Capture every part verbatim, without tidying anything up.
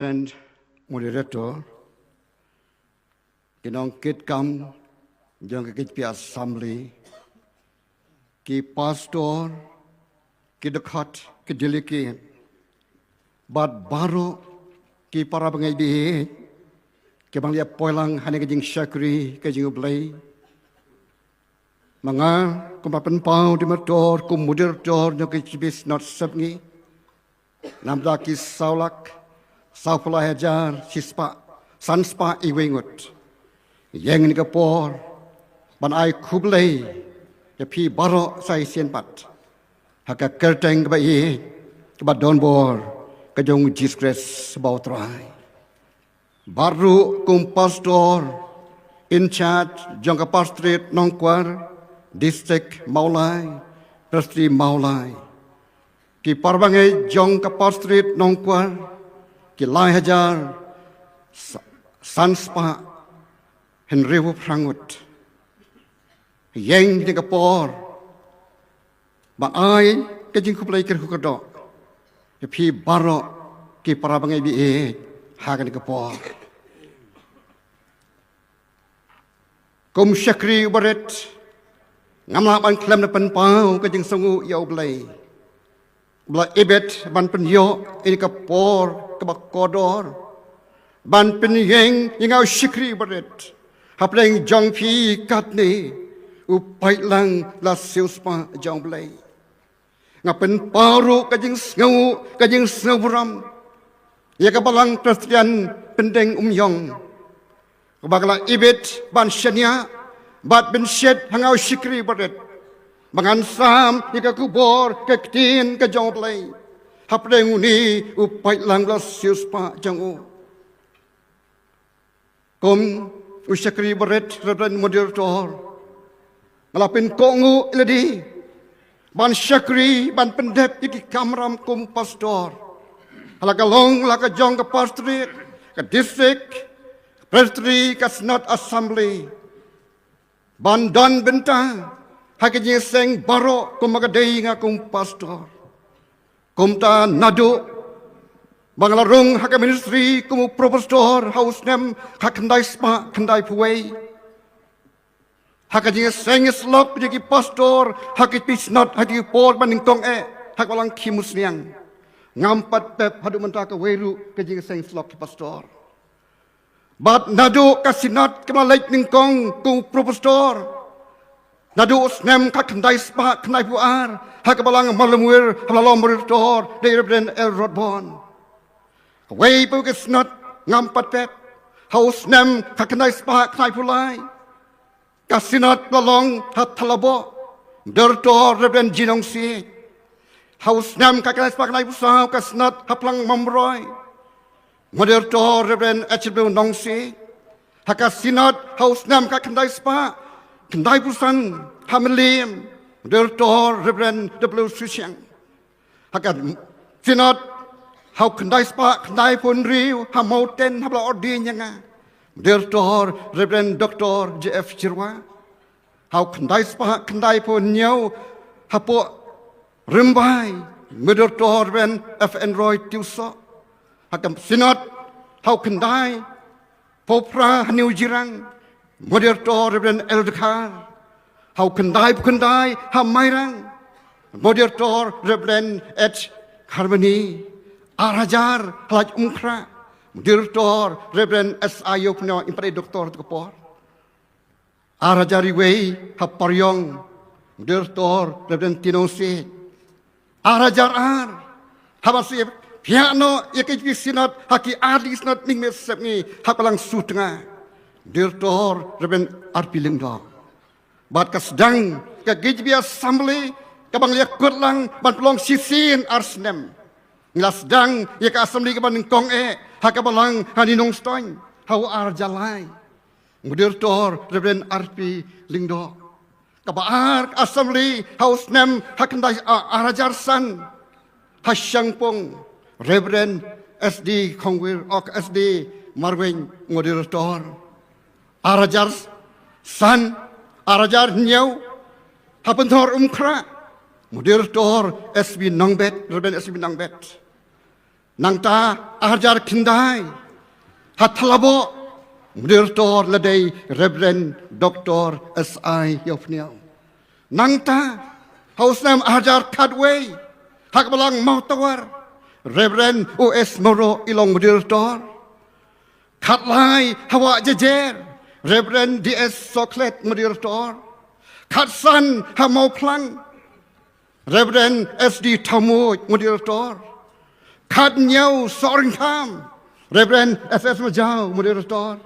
Reverend Moderator, ki nongkitkam jong ka K J P Assembly, ki pastor, ki dkhot, ki delegate, bad baroh ki para bangeit baieit kiba ngi ïa poi lang ha kane ka jingshakri ka jong U Blei. Ma nga kum ba pynpaw dei ma tor kum moderator jong ka K J P Synod Sepngi, namar ki saw lak sawphew lai hajar shispah sanspah iwei ngut. Ïeng ha kane ka por ban ai khublei ïa phi baroh sa shisien pat ha ka kyrteng kaba ïeit kaba donbor ka jong U Jisu Khrist ba U Trai. Bad ruh kum pastor in charge jong ka Pastorate Nongkwar, District Mawlai, Presbytery Mawlai, ki para bangeit jong ka Pastorate Nongkwar, ki lai hajar sa-, sanspah hynriewphew phra ngut. Ïeng ha kane ka por ban ai ka jingkhublei kyrkhu kyrdoh ïa phi baroh ki para bangeit baieit ha kane ka por. Kum shakri uba rit, ngam lah ban khlem da pynpaw ka jingsngewnguh ïa U Blei ba la ibit ban pynïoh ïa ka por kaba kordor ban pynïeng ïa nga u shakri uba rit hapdeng jong phi katne, u paidlang la siewspah jong U Blei. Nga pynpaw ruh ka jingsngewnguh, ka jingsngewburom ïa ka Balang Presbyterian Pyndengumiong, kaba ka la ibit ban shaniah bad ban shit ha nga u shakri uba rit ba ngan sam ïa ka khubor ka ktien ka jong U Blei hapdeng une u paidlang la siewspah jong u. Kum u shakri uba rit, Reverend Moderator, nga la pynkohnguh ïa lade ban shakri, ban pyndep ïa ki kamram kum pastor ha la ka long la ka jong ka Pastorate, ka District, ka Presbytery, ka Synod Assembly, ban don bynta ha ka jingïaseng baroh kum ba ka dei nga kum pastor. Kumta naduh ba nga la rung ha ka ministry kum u Pro Pastor ha u snem khatkhyndai spah khyndaiphew wei, ha ka jingïaseng ïasyllok jong ki pastor ha ki Synod ha ki por ba nyngkong eh ha ka Balang Khimusniang, ngam pat pep haduh mynta kawei ruh ka jingïaseng ïasyllok ki pastor. Bad naduh ka Synod kaba la leit nyngkong kum u Pro Pastor, naduh u snem khatkhyndai spah khyndaiphew ar ha ka Balang Malemwiar, ha ba la long Moderator da i Reverend L. Rodborn. Kawei pat ka Synod ngam pat pep, ha u snem khatkhyndai spah khyndaiphew lai, ka Synod la long ha Thadlaboh, Moderator Reverend G. Nongsiej. Ha u snem khatkhyndai spah khyndaiphew saw, ka Synod ha Phlang Mamroi, Moderator Reverend H. W. Nongsiej. Ha ka Synod ha u snem khatkhyndai spah khyndaiphew san ha Mylliem, Moderator Reverend W. Susiang. Ha ka Synod ha u khyndai spah khyndaiphew hynriew ha Mawten, ha ba la ordain ïa nga, Moderator Reverend Doctor J. F. Jyrwa. Ha u khyndai spah khyndaiphew hynñiew hapoh Rymbai, Moderator Reverend F. N. Roy Tiewsoh. Ha ka Synod ha u khyndai phew phra ha New Jirang, Moderator Reverend L. Dkhar. Ha u khyndaiphew khyndai ha Mairang, Moderator Reverend H. Kharmani. Ar hajar ha Laitumkhrah, Moderator Reverend S. Ayo Pnyo, im pat dei doktor ha ka por. Ar hajar iwei ha Pariong, Moderator Reverend T. Nongsiej. Ar hajar ar, haba shu ïa phiah noh ïa ka K J P Synod ha ki ar tylli ki Synod Mynmiet Sepngi ha ka Balang Sutnga, Moderator Reverend R. P. Lyngdoh. Bad ka sdang ka K J P Assembly kaba ngi la kut lang ban pynlong shisien ar snem. Ngi la sdang ïa ka Assembly kaba nyngkong eh ha ka Balang ha Nongstoiñ ha u ar hajar lai, Moderator Reverend R. P. Lyngdoh. Kaba ar ka Assembly ha u snem khatkhyndai, ah, ar hajar san ha Shangpung, Reverend S. D. Khongwir, ok, S. D. Marwein, Moderator. Ar hajar san, ar hajar hynñiew ha Pynthorumkhrah, Moderator S. B. Nongbet, Reverend S. B. Nongbet. Nangta arhajar khyndai ha Thlaboh, Moderator la dei Reverend Doctor S I Ïawphniaw. Nangta ha u snem arhajar khatwei ha ka Balang Mawtawar, Reverend O S Mawroh i long Moderator. Khatlai ha Wah Jajer, Reverend D S Sohkhlet Moderator. Khatsan ha Mawphlang, Reverend S D Thamuj Moderator. Khathynñiew Sohryngkham, Reverend S S Majaw Moderator.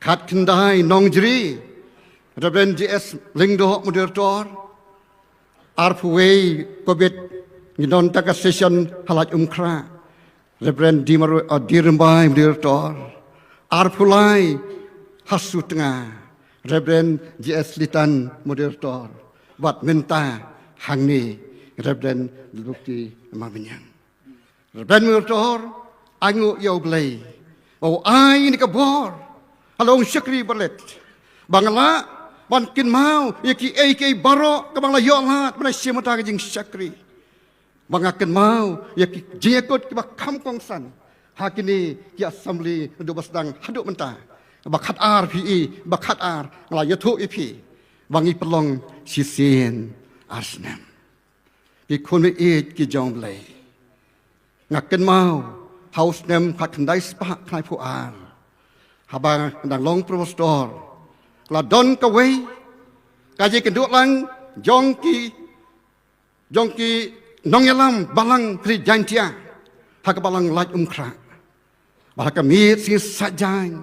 Khatkhyndai Nongjri, Reverend J S Lyngdoh Moderator. Arphew wei Covid ngi don tang ka session ha Laitumkhrah, Reverend D Maro-, uh, D Rymbai Moderator. Arphew lai ha Sutnga, Reverend J S Litan Moderator. Bad mynta hangne Reverend Luti Marbaniang. Reverend Moderator, ai nguh ïa U Blei ba u ai ïa kane ka bor ha long shakri barit, ba nga lah ban kynmaw ïa kiei kiei baroh kaba nga la ïoh lad ban shim ha ka jingshakri. Ba nga kynmaw ïa ki jingïakut kiba kham kongsan ha kine ki assembly naduh ba sdang haduh mynta, ba khatar phi i, ba khatar nga la ïathuh ïa phi ba ngi pynlong shisien ar snem. Ki khun baieit ki jong U Blei, nga kynmaw ha u snem khatkhyndai spah khyndai phew ar, haba nga dang long pro pastor, la don kawei ka jingïakynduh lang jong ki, jong ki nongïalam balang khlieh Jaiñtia ha ka Balang Laitumkhrah. Bad ha ka miet sngi Saitjaiñ,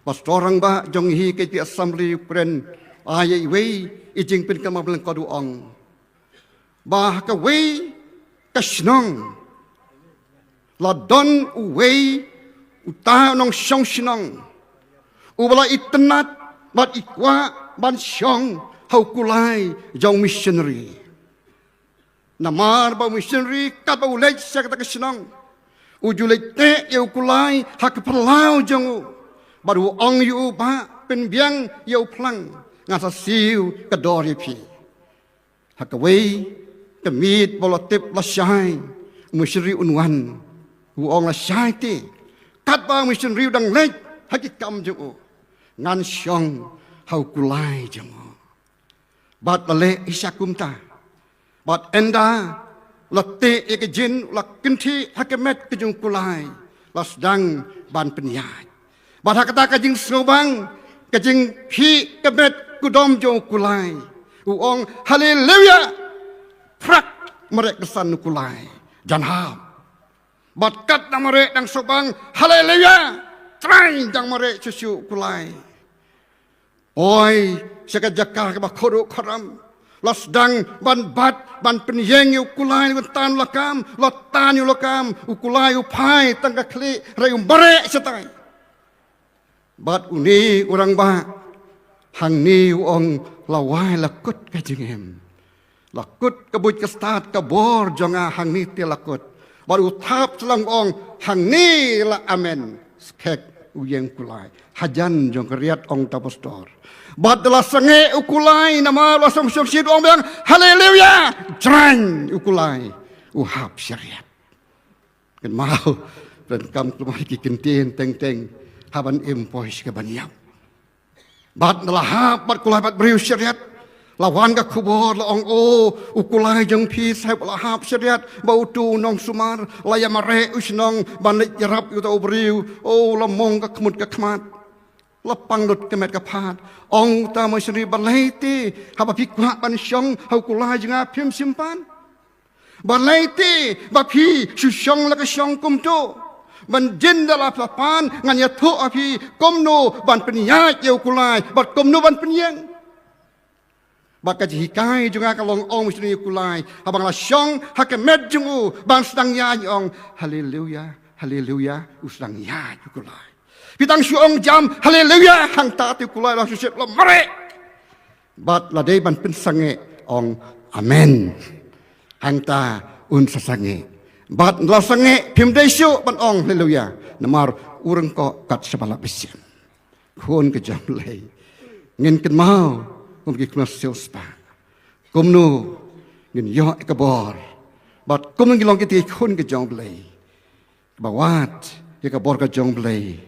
Pastor Rangbah jong ngi ha ka Assembly u kren, ai ïa iwei i jingpynkynmaw ba lyngkot, u ong ba ha kawei ka shnong la don uwei uta u nongshong shnong uba la itynnad bad i kwah ban shong ha u kulai jong u missionary. Namar ba u missionary katba u leit sha kata ka shnong, u ju leit teh ïa u kulai ha ka phyllaw jong u, bad u ong ïa u, bah, pynbiang ïa u phlang, ngan sa siew ka dor ïa phi. Ha kawei ka miet ba la tip lashai, u missionary un wan, u ong, lashai te, katba u missionary u dang leit ha ki kam jong u, ngan shong ha u kulai jong u. Bad la leh shisha kumta. Bad ynda la teh ïa ka jin, la kynthih ha ka met ka jong u kulai, la sdang ban pynïaid. Bad ha kata ka jingsngewbang, ka jingphih ka met kudom jong u kulai, u ong, haleluya! Phrak mareh kyrsan u kulai, jan hap. Bad katba mareh dang sngewbang, haleluya! Trai, dang mareh shuh shuh u kulai. Poi sha ka jaka kaba khuid khuram, la sdang ban bat, ban pynïeng ïa u kulai, la tan la kam, la tan ïa la kam, u kulai u phai tang ka khlieh, hynrei u mareh shatai. Bad une u rangbah hangne u ong, la wai la kut ka jingim. La kut ka buit ka stad, ka bor jong nga hangne te la kut. Bad u thap shlong, ong, hangne la amen. Skhem u ïeng u kulai. Hajan jong ka riat, ong uta u pastor. Bad da la sangeh u kulai namar la sngewsih sngewsih, u ong biang, haleluya. Jrang u kulai, u hap sha riat. Kynmaw, pyndonkam khlem ai ki kyntien teng teng ha ban im poi sha ka ban ïap. Bad da la hap bad u kulai bad briew sha riat, la wan ka khubor, la ong, o, u kulai jong phi sahep la hap sha riat, ba uto u nongsumar la ïa mareh u shnong ban leit ïarap ïa uta u briew. O, la mong ka khmut ka khmat, la pang lut ka met ka phad. Ong uta u missionary, balei te haba phi kwah ban shong ha u kulai jong nga phim shim pan? Balei te ba phi shu shong la ka shong kumto? Ban jin da la pan ngan ïathuh ha phi kumno ban pynïaid ïa u kulai bad kumno ban pynïeng. Bad ka jinghikai jong nga ka long, ong u missionary, ïa u kulai, haba nga la shong ha ka met jong u ban sdang ïaid, ong, haleluya, haleluya, u sdang ïaid u kulai. Phi tang shu ong jam haleluya, hangta te u kulai la shu shep, la mareh. Bad la dei ban pynsangeh, ong, amen. Hangta un sa sangeh. Bad la sangeh, phim dei shuh ban ong haleluya, namar u ryngkoh kat shaba la bishim. Khun ka jong U Blei, ngin kynmaw kum ki khun siewspah kumno ngin ïoh ïa ka bor, bad kumno ngin long kita ki khun ka jong U Blei. Ba wad ïa ka bor ka jong Blei,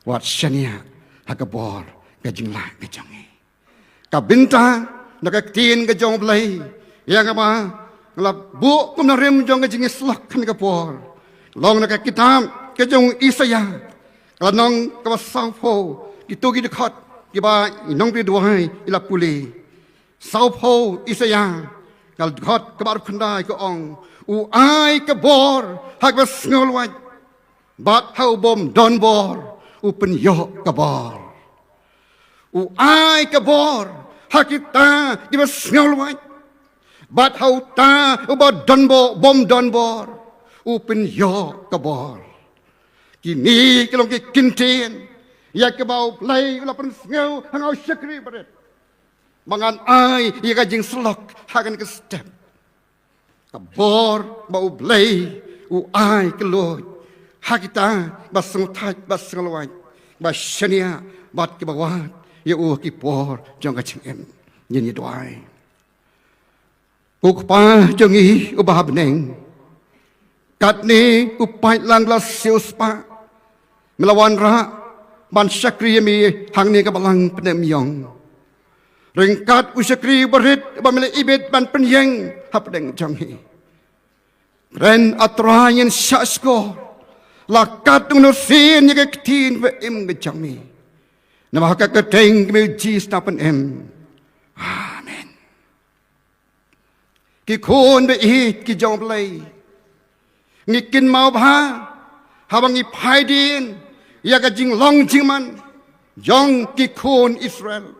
wat shaniah ha ka bor ka jinglah ka jong ngi. Ka bynta na ka ktien ka jong Blei ïa kaba nga la buh kum na rim jong ka jingïasyllok kane ka por long na ka kitab ka jong Isaïah, ka lynnong kaba sawphew. Kito ki dkhot kiba i nongpule duwai i la pule. Sawphew Isaïah, ka dkhot kaba arphew khyndai ka ong, u ai ka bor ha kaba sngewlwait, bad ha u bym don bor u pynïoh ka bor. U ai ka bor ha kita kiba sngewlwait, bad ha uta uba don bor, bym don bor u pynïoh ka bor. Kine ki long ki kyntien ïa kaba U Blei u la pynsngew ha nga u shakri barit ba ngan ai ïa ka jingsyllok ha kane ka step. Ka bor ba U Blei u ai kylluid ha kita ba sngewthait ba sngewlwait, ba shaniah bad kiba wad ïa u ha ki por jong ka jingim. Ngin ïa duwai. Ko Kpa jong ngi uba ha bneng, katne u paidlang la siewspah me la wanrah ban shakri ïa me hangne ka balang pynïaid. Ryngkat u shakri barit ba me la ibit ban pynïeng hapdeng jong ngi. Kren, A Trai, ngin shah shkor la kat u nusien ïa ka ktien ba im ka jong me. Namar ha ka kyrteng ka me u Jisu nga pynïaid. Amen. Ki khun ba ïeit ki jong U Blei, ngi kynmaw bha haba ngi phai dien ïa ka jinglong jingman jong ki khun Israel.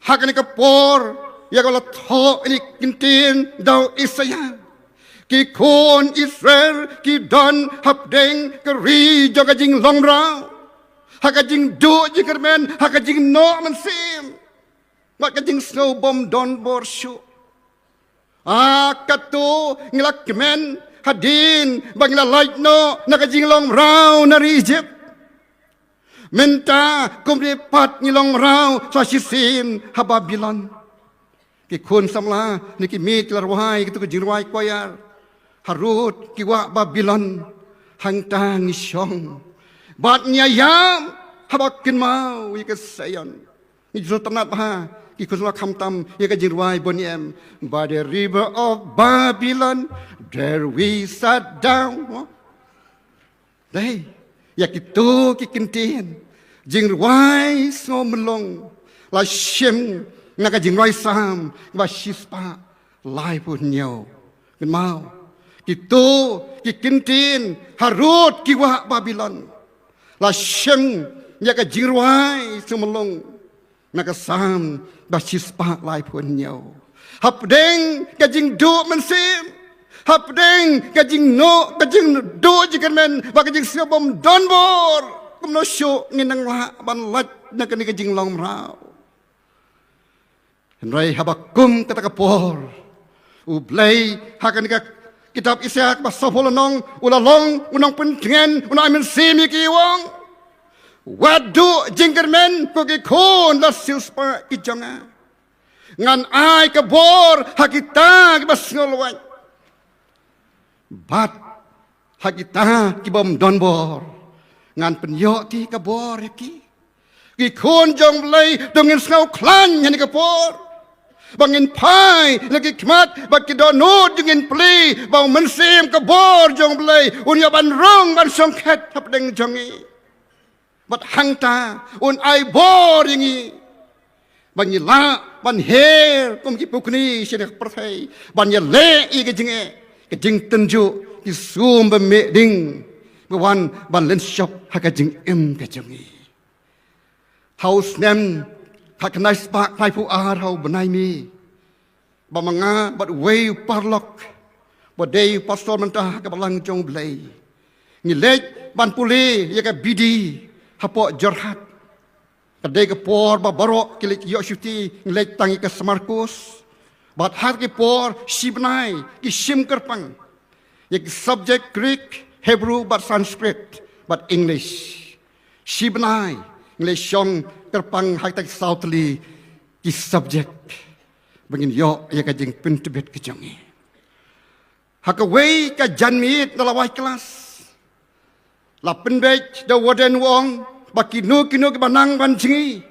Ha kane ka por ïa kaba la thoh ïa kane ka ktien da u Isaïah, ki khun Israel ki don hapdeng ka ri jong ka jinglong mraw, ha ka jingduh jingkyrmen, ha ka jingnoh mynsiem, bad ka jingsngew bym don bor shuh. Ah, katto ngi la kmen hadien ba ngi la lait noh na ka jinglong mraw na ri Ijipt. Mynta kumne pat ngi long mraw sa shisien ha Babilon. Ki khun samla ne ki miet ki la rwai kito ki jingrwai choir, harud ki wah Babilon, hangta ngi shong bad ngi ïam haba kynmaw ïa ka Sion. Ngi ju sngewtynnat bha ki khun samla khamtam ïa ka jingrwai bun em, "By the river of Babylon, there we sat down." Dei ïa kito ki kyntien jingrwai sngewmlung la shim na ka jingrwai Salm ba shispah laiphew hynñiew. Kynmaw, kito ki kyntien harud ki wah Babilon la shim ïa ka jingrwai sngewmlung na ka Salm ba shispah laiphew hynñiew. Hapdeng ka jingduh mynsiem, hapdeng ka jingnoh, ka jingduh jingkyrmen bad ka jingsngew bym don bor, kumno shuh ngin nang lah ban lait na kane ka jinglong mraw? Hynrei haba kum kata ka por, U Blei ha kane ka kitab Isaïah kaba sawphew lynnong u la long u nongpyntngen, u nongmynsiem ïa ki, u ong, "Wat duh jingkyrmen, ko ki khun la siewspah ki jong nga. Ngan ai ka bor ha kita kiba sngewlwait, bad ha kita ki bym don bor ngan pynïoh ti ka bor ïa ki." Ki khun jong U Blei, to ngin sngew khlaiñ ha kane ka por. Ba ngin phai na ki khmat bad ki dohnud jong ngi, ngin plie ba u Mynsiem, ka bor jong U Blei, un ïoh ban rung ban shongkhet hapdeng jong ngi. Bad hangta un ai bor ïa ngi ba ngin lah ban her kum ki pukni sha kane ka pyrthei, ban ïaleh ïa ka jingeh, ka jingtynjuh, ki sum ba mih ding ba wan ban lynshop ha ka jingim ka jong ngi. Ha u snem khatkhyndai spah khyndai phew ar, ha u bnai May, ba ma nga bad uwei u paralok ba dei u pastor mynta ha ka balang jong U Blei, ngi leit ban pule ïa ka B D hapoh Jorhat. Ka dei ka por ba baroh ki leit ïoh shuti, ngi leit tang ïa ka summer course. Bad ha ki por shi bnai ki shim kyrpang ïa ki subject Greek, Hebrew bad Sanskrit bad English. Shi bnai ngi leit shong kyrpang ha kita ki saw tylli ki subject ba ngin ïoh ïa ka jingpyntbit ka jong ngi. Ha kawei ka janmiet, nga la wai klas La pynbeit da u warden, u ong ba kino kino kiba nang ban jngi,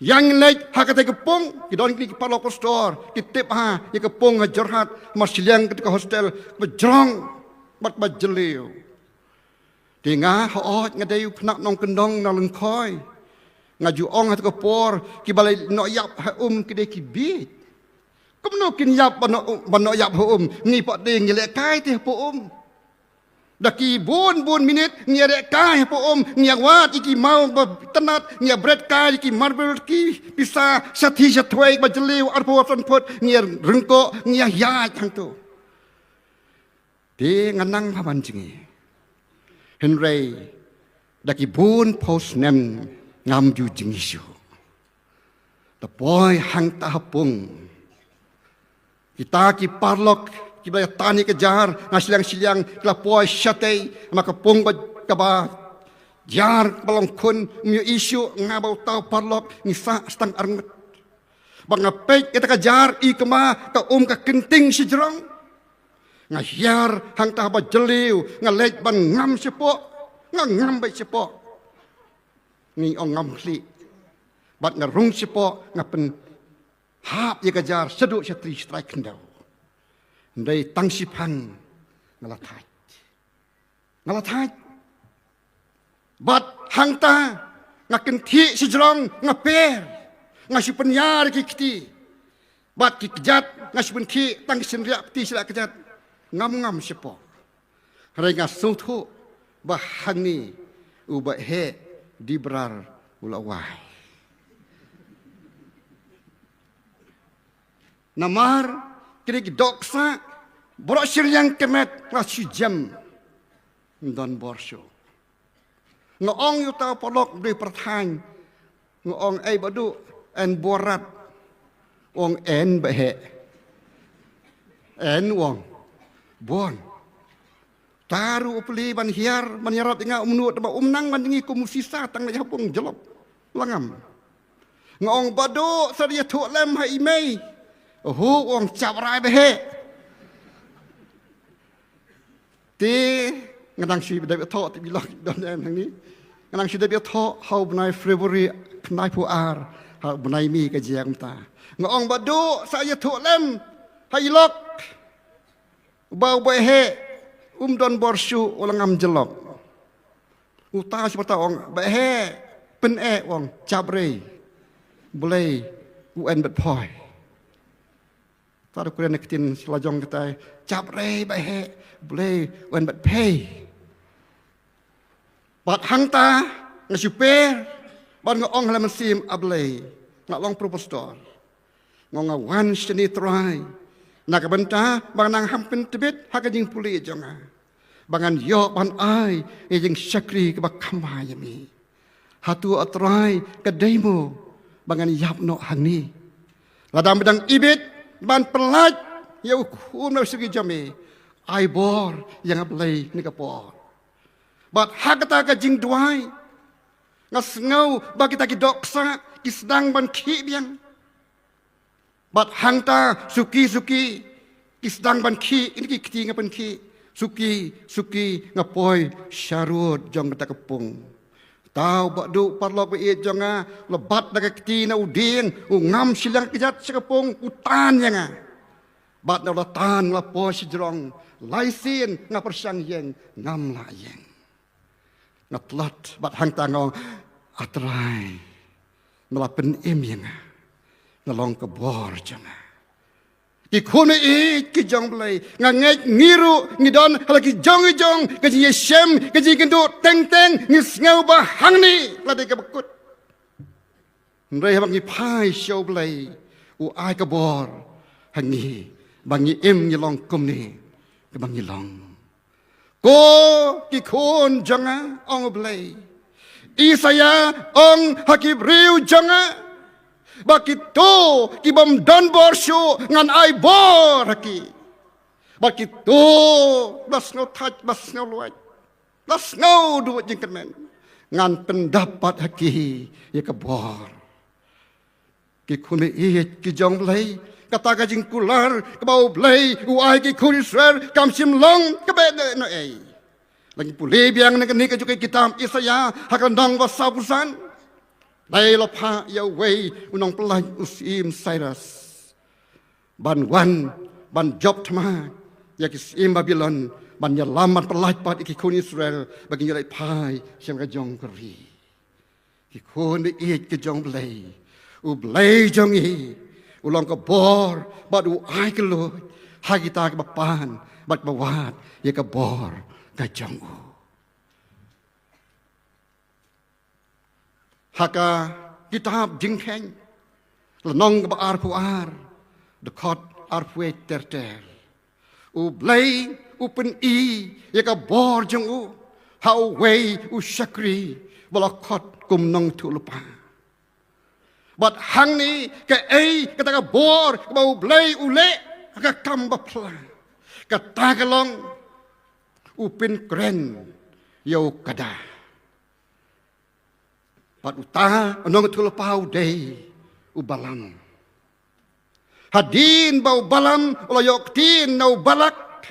ïa ngin leit ha katei ka pung. Ki don kine ki paralok pastor, ki tip ha ïa ka pung ha Jorhat, mar shiliang katei ka hostel, ba jrong bad ba jylliew. Te nga, hooid, nga dei u khynnah nongkyndong na Lyngkhoi. Nga ju ong ha katei ka por, kiba la noh ïap ha um ki dei ki bieit. Kumno kin ïap ban noh, ban noh ïap ha um? Ngi pat de ngi lehkai te ha um. Da ki bun bun minit ngi ïa lehkai ha um, ngi ïa wad ïa ki maw ba tynnat, ngi ïa bret kai ïa ki marble, ki pisa shathie shathwei ba jylliew arphew san phut, ngi ïa ryngkoh, ngi ïa ïaid hangto. Te nga nang ha ban jngi. Hynrei da ki bun phew snem ngam ju jngi shuh. Te poi hangta ha pung, kita ki paralok kiba ïa tan ïa ka jar na shiliang shiliang ki la poi shatei, namar ka pung ba kaba jar ba long khun. Ym ïohi shuh, nga bad uta u paralok ngi sah tang arngut. Ba nga peit ïa kata ka jar, i kama ka um ka kynting shajrong. Nga hiar hangta ba jylliew, nga leit ban ngam shapoh, nga ngam beit shapoh. Ngi ong ngam khlieh. Bad nga rung shapoh, nga pynhap ïa ka jar shaduh shatri shatrai khyndew. Hynrei tang shiphang nga la thait. Nga la thait. Bad hangta nga kynthih shajrong, nga per. Nga shu pynïar ïa ki kti. Bad ki kjat nga shu pynkhih tang ki shynriah pti sha la kjat. Ngam ngam shapoh. Hynrei nga sngewthuh ba hangne u Bah Heh Dibrar u la wai. Namar kine ki dohksah baroh shi riang ka met nga shu jem. Ym don bor shuh. Nga ong ïa uta u paralok, dei pyrthang. Nga ong, "Ei Bah Duh, en bor rat?" U ong, "En Bah Heh." "En," u ong. "Bun." Uta ruh u plie ban hiar, ban ïarap ïa nga, um nud, ba um nang ban jngi kum u sisa, tang leit ha pung jyllop. La ngam. Nga ong, "Bah Duh, sa ïathuh lem ha i mei." "Oho," u ong, "chap rai Bah Heh." Te nga dang shu dep ïathoh, te bilok don em hangne. Nga dang shu dep ïathoh ha u bnai February khyndai phew ar, ha u bnai May ka jia kumta. Nga ong, "Bah Duh, sa ïathuh lem ha i lok ba u Bah Heh um don bor shuh, u la ngam jyllop." Uta shu pyrta, ong, "Bah Heh, pyn-eh," u ong, "chap rei. Blei u en bad phei." Uta u kren na ktien sha la jong kita, "Chap rei Bah Heh, Blei u en bad phei." Bad hangta nga shu per, bad nga ong ha la mynsiem, "A Blei, nga long pro pastor. Nga ong nga wan shane Trai na ka bynta ba ngan nang hap pyntbit ha ka jingpule jong nga, ba ngan ïoh ban ai ïa ka jingshakri kaba kham bha ïa me. Hato A Trai ka dei mo ba ngan ïap noh hangne? Lada me dang ibit ban pyllait ïa u khun bad u shakri jong me, ai bor ïa nga Blei kane ka por." Bad ha kata ka jingduwai, nga sngew ba kita ki dohksah ki sdang ban khih biang. Bad hangta suki suki ki sdang ban khih ïa ki kti nga pynkhih. Suki suki nga poi sharud jong kata ka pung. Uta u Bah Duh, paralok ba ïeit jong nga, u la bat da ka kti na u dieng, u ngam shiliang kjat sha ka pung, u tan ïa nga. Bad na u la tan, nga la poi shajrong, lai sien nga pyrshang ïeng, ngam lah ïeng. Nga tlot bad hangta nga ong, "A Trai, me la pynim ïa nga. Nga long ka bor jong me." Ki khun ïeit ki jong U Blei, nga ngeit ngi ruh ngi don ha la ki jong ki jong ka jingïashem, ka jingkynduh teng teng, ngi sngew ba hangne la dei kaba kut. Hynrei haba ngi phai sha U Blei, u ai ka bor ha ngi ba ngi im ngi long kumne kaba ngi long. Ko ki khun jong nga, ong U Blei, Isaïah ong ha ki briew jong nga, ba kito ki bym don bor shuh ngan ai bor ha ki. Ba kito ba sngew thait, ba sngew luid, ba sngew duh jingkyrmen, ngan pyndap pat ha ki ïa ka bor. Ki khun ïeit ki jong U Blei, kata ka jingkular kaba U Blei u ai ki khun Israel kam shym long kaba eh noh ei. Lada ngi pule biang na kane ka jong ka kitab Isaïah ha ka lynnong ba sawphew san, Blei u la phah ïa uwei u nongpyllait u Syiem Cyrus ban wan ban jop thma ïa ki syiem Babilon, ban ïalam ban pyllait pat ïa ki khun Israel ba kin ïaleit phai sha ka jong ka ri. Ki khun ba ïeit ki jong U Blei, U Blei jong ngi u long ka bor bad u ai kylluid ha kita kiba pan bad ba wad ïa ka bor ka jong u. Ha ka kitab Jingkheiñ, lynnong kaba arphew ar, dkhot arphew wei ter ter. U Blei u pyni ïa ka bor jong u ha uwei u shakri ba la khot kum nongïathuhlypa. Bad hangne kaei kata ka bor kaba U Blei u leh ha ka kam ba phylla? Kata ka long u pynkren ïa u kada. Bad uta u nongïathuhlypa u dei u Balam. Hadien ba u Balam u la ïoh ktien na u Balak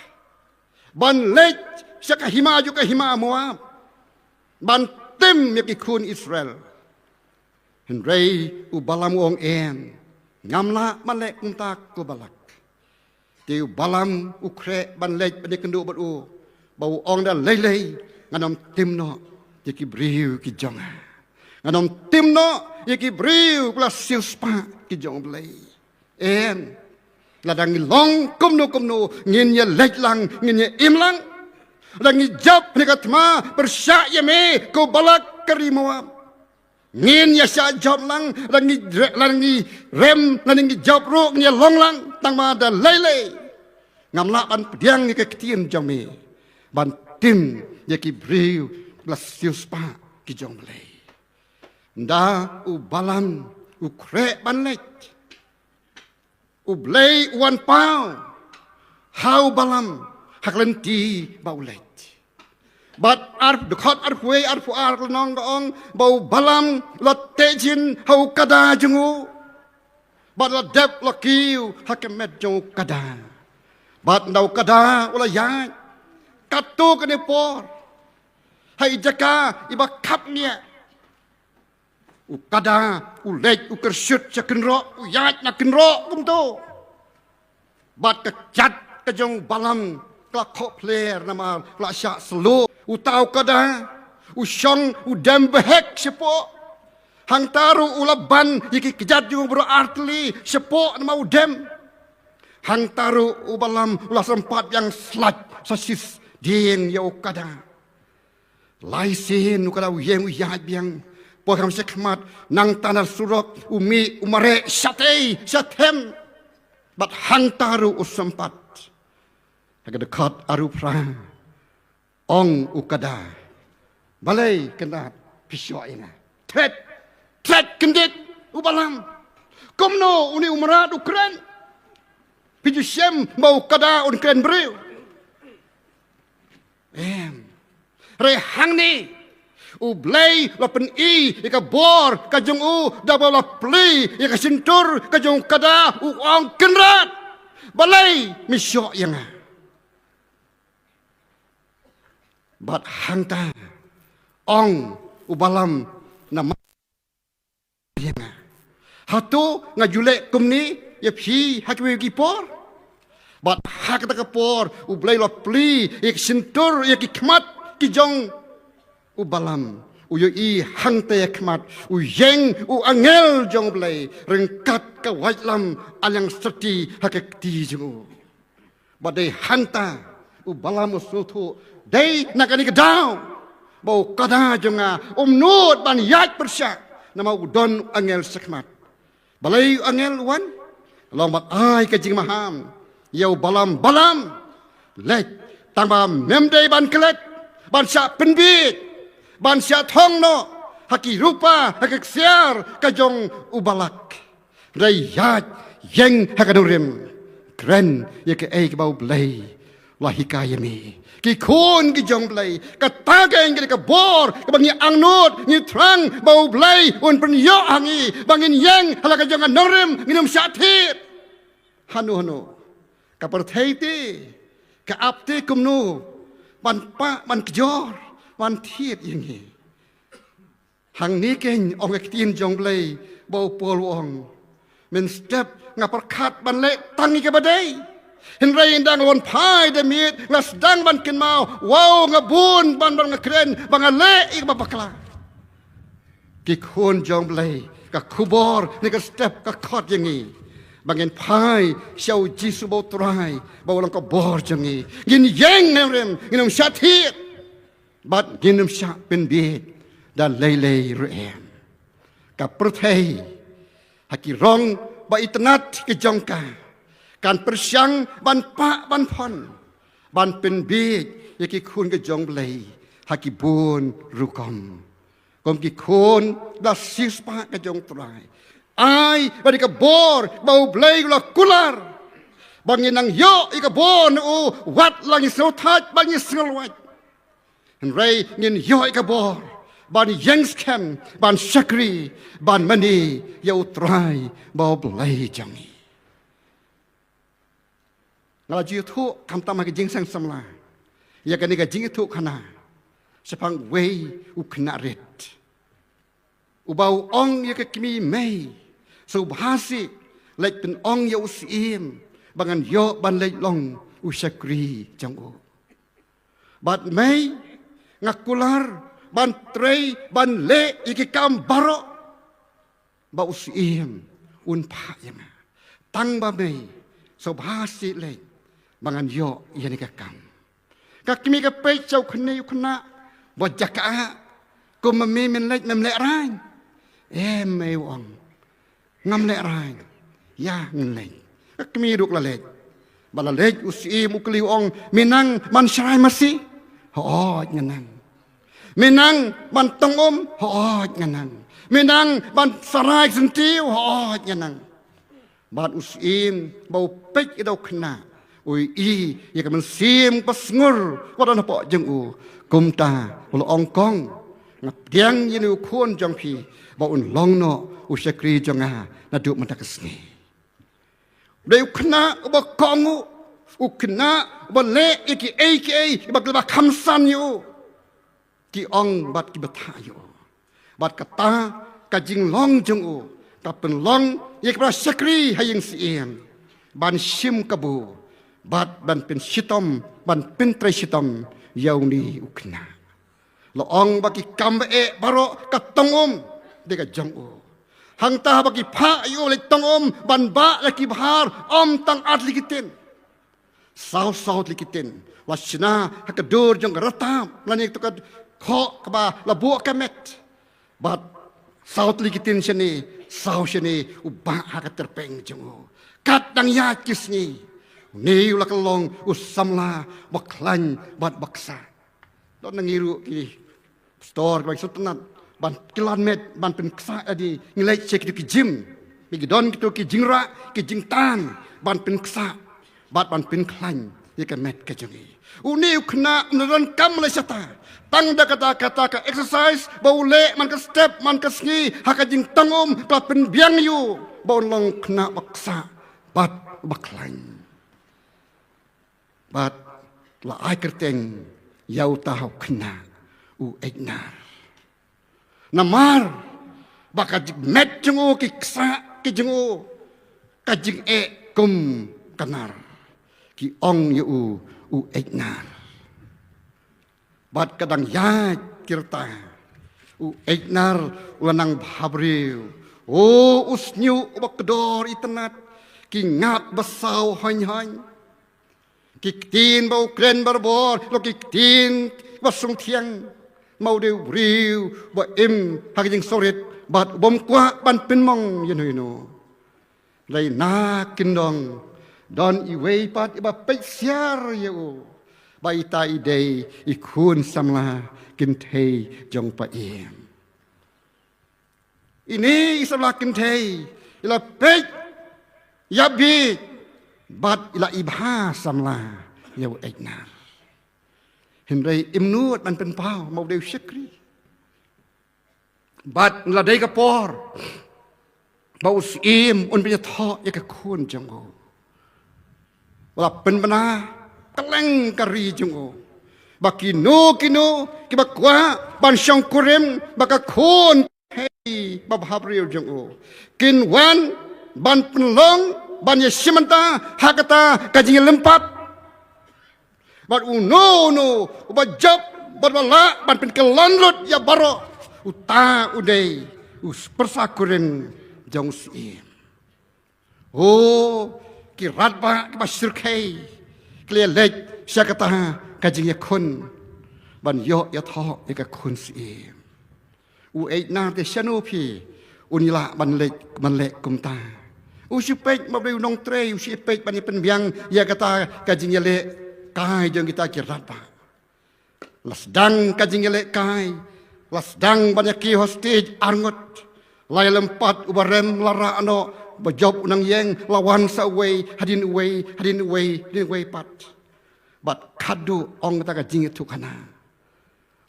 ban leit sha ka hima jong ka hima Moab ban tim ïa ki khun Israel, hynrei u Balam u ong, em, ngam lah ban leh kumta ko Balak. Te u Balam u khreh ban leit ban ïakynduh bad u, ba u ong da lei lei ngan ym tim noh ïa ki briew ki jong nga. Ngan ym tim noh ïa ki briew ba la siewspah ki jong U Blei. Em, lada ngi long kumno kumno ngin ïaleit lang, ngin ïa im lang. Lada ngi jop ha kane ka thma pyrshah ïa me ko Balak ka ri Moab, ngin ïa shah jop lang. Lada ngi re-, lada ngi rem, lada ngi jop ruh ngin ïa long lang. Tangba da lei lei ngam lah ban pdiang ïa ka ktien jong me ban tim ïa ki briew ba la siewspah ki jong U Blei. Nda u Balam u khreh ban leit, U Blei u wan paw ha u Balam ha ka lynti ba u leit. Bad ar, dkhot arphew wei, arphew ar ka lynnong ka ong ba u Balam u la teh jin ha u kada jong u, bad u la dep, u la kiew ha ka met jong u kada. Bad nda u kada u la ïaid. Katto katne por, ha i jaka iba khapngiah, u kada u leit, u kyrshut sha kynroh, u ïaid na kynroh kumto. Bad ka kjat ka jong u Balam ka la khohphler namar ka la shah sylloh. Uta u kada u shong u dem behek shapoh. Hangta ruh u la ban ïa ki kjat jong u baroh artylli shapoh namar u dem. Hangta ruh u Balam u la sympat biang slait sa shisien ïa u kada. Lai sien u kada u ïeng u ïaid biang. Poi kham shakhmat, nangta na surok u mih u mareh shatei shathem. Bad hangta ruh u sympat. Ha ka dkhot arphew phra, ong u kada, balei kynrad phi shoh ïa nga? Thret, thret kyndit u Balam. Kumno une u mrad u kren? Phi ju shem ba u kada un kren briew? Em. Hynrei hangne U Blei u la pyni ïa ka bor ka jong u da ba u la plie ïa ka shyntur ka jong u kada, u ong, kynrad, balei me shoh ïa nga? Bad hangta ong u Balam, namar ïa nga. Hato nga ju leh kumne ïa phi ha kiwei ki por? Bad ha kata ka por U Blei u la plie ïa ki shyntur, ïa ki khmat ki jong u Balam. U ïohi hangta ïa khmat, u ïeng u angel jong U Blei ryngkat ka waitlam aliang syrti ha ka kti jong u. Bad dei hangta u Balam u sngewthuh, dei na kane ka daw ba u kada jong nga um nud ban ïaid pyrshah, namar u don u angel shakhmat. Balei u angel u wan? Long ban ai ka jingmaham ïa u Balam, Balam, leit, tangba mem dei ban klet, ban shah pynbiej, ban shah thong noh ha ki rupa, ha ki ksiar ka jong u Balak. Hynrei ïaid, ïeng ha ka nongrim, kren ïa kaei kaba U Blei u la hikai ïa me. Ki khun ki jong U Blei, kata ka ïeng, ka bor kaba ngi angnud, ngi thrang ba U Blei un pynïoh ha ngi, ba ngin ïeng ha la ka jong ka nongrim, ngin ym shah thied. Hano hano, ka pyrthei te ka ap te kumno, ban pah, ban kjor, ban thied ïa ngi. Hangne keiñ ong ka ktien jong Blei ba u Paul u ong, mynstep nga pyrkhat ban leh tang ïa kaba dei, hynrei ynda nga la wan phai da miet nga sdang ban kynmaw, wow, nga bun ban, ban nga kren ba nga leh ïa kaba bakla. Ki khun jong Blei, ka khubor ne ka step ka khot ïa ngi ba ngin phai sha u Jisu ba u Trai ba u long ka bor jong ngi. Ngin ïeng nongrim, ngin ym shah thied bad ngin ym shah pynbieit da lei lei ruh em. Ka pyrthei ha ki rong ba itynnat ki jong ka kan pyrshang ban pah ban phong, ban pynbieit ïa ki khun ki jong Blei ha ki bun rukom. Kum ki khun ba la siewspah ka jong u Trai, ai ba dei ka bor ba u Blei u la kular ba ngin nang ïoh ïa ka bor na u, wat la ngi sngewthait bad ngi sngewlwait. Hynrei ngin ïoh ïa ka bor ban ïeng skhem, ban shakri, ban mane ïa u Trai ba u Blei jong ngi. Nga la ju ïathuh khamtam ha ka jingseng samla ïa kane ka jingïathuh khana shaphang uwei u khynnah rit uba u ong ïa ka kmie, mei, sngewbha seh leit pynong ïa u syiem ba ngan ïoh ban leit long u shakri jong u. Bad mei, nga kular ban trei ban leh ïa ki kam baroh ba u syiem un phah ïa nga. Tang ba mei, sngewbha seh leit ba ngan ïoh ïa kane ka kam. Ka kmie ka peit sha u khynnah, u khynnah ba jaka, kum ma me, men leit mem lehraiñ? Em, mei, u ong, ngam lehraiñ. Ïa, ngan leit. Ka kmie ruh ka la leit. Ba la leit u syiem u kylli, u ong, me nang ban shrai masi? Hooid, nga nang. Me nang ban tong um? Hooid, nga nang. Me nang ban sarai syntiew? Hooid, nga nang. Bad u syiem ba u peit ïa u khynnah, u ïohi ïa ka mynsiem ba sngur ba don hapoh jong u. Kumta u la ong, kong, nga pdiang ïa une u khun jong phi ba un long noh u shakri jong nga naduh mynta ka sngi. Dei u khynnah uba kohnguh, u khynnah uba leh ïa kiei kiei ba ki la kham san ïa u, ki ong bad ki bthah ïa u. Bad kata ka jinglong jong u ka pynlong ïa ka para shakri ha ïing syiem ban shim kabu bad ban pynshitom, ban pyntrei shitom ïa une u khynnah. La ong ba ki kam ba eh baroh ka tong um dei ka jong u. Hangta ba ki phah ïa u leit tong um ban bah la ki bhar, ym tang ar tylli ki tin, saw saw tylli ki tin la shna ha ka dur jong ka rta lane kato ka khoh kaba la buh ka met. Bad saw tylli ki tin shane, saw shane, u bah ha ka tyrpeng jong u. Kat dang ïaid ki sngi, une u la kylla long u samla ba khlaiñ bad ba ksah. Don na ngi ruh ki pastor kiba sngewtynnat ban kylla met ban pynksah ïa lade, ngi leit sha kito ki gym. Ba ki don kito ki jingrah, ki jingtan ban pynksah bad ban pynkhlaiñ ïa ka met ka jong ngi. Une u khynnah um don kam lei shata, tang da kata, kata ka exercise ba u leh man ka step man ka sngi ha ka jingtong um ka la pynbiang ïa u ba un long khynnah ba ksah bad ba khlaiñ. Bad la ai kyrteng ïa uta u khynnah u Einar. Namar ba ka jingmet jong u, ki ksah ki jong u, ka jingeh kum ka nar, ki ong ïa u u Einar. Bad ka dang ïaid ki rta, u Einar u la nang bhabriew. O, u shñiuh uba kdor itynnat, ki ngap ba saw haiñ haiñ. Ki ktien ba u kren barabor, la ki ktien ba sngewthiang. Ma u dei u briew ba im ha ka jingsngewrit bad u bym kwah ban pynmong ïano ïano. Lei na kyndong don iwei pat iba peit siar ïa u ba ita i dei i khun samla kynthei jong u paiem. Ine i samla kynthei i la peit ïa bit bad i la i bha samla ïa u Einar. Hynrei im nud ban pynpaw ma u dei u shakri. Bad la dei ka por ba u syiem un pynïathoh ïa ka khun jong u. U la pynbna kylleng ka ri jong u. Ba kino kino kiba kwah ban shongkurim bad ka khun hei babhabriew jong u, kin wan ban pynlong, ban ïashim bynta ha kata ka jingïalympat. Bad uno uno uba jop bad ba lah ban pynkylla lut ïa baroh, uta u dei u pyrsa kurim jong u syiem. O, ki radbah kiba shyrkhei ki la leit sha kata ka jingïakhun ban ïoh ïathoh ïa ka khun syiem. U Einar te shano phi un ïa lah ban leh, ban leh kumta? U shu peit ma u dei u nongtrei, u shu peit ban ïa pynbiang ïa kata ka jingïalehkai jong kita ki radbah. La sdang ka jingïalehkai, la sdang ban ïa kiew ha stage arngut. La ïalympat uba rem, la rah noh, ba jop u nongïeng, la wan sa uwei, hadien uwei, hadien uwei, hadien uwei pat. Bad khadduh ong kata ka jingïathuhkhana,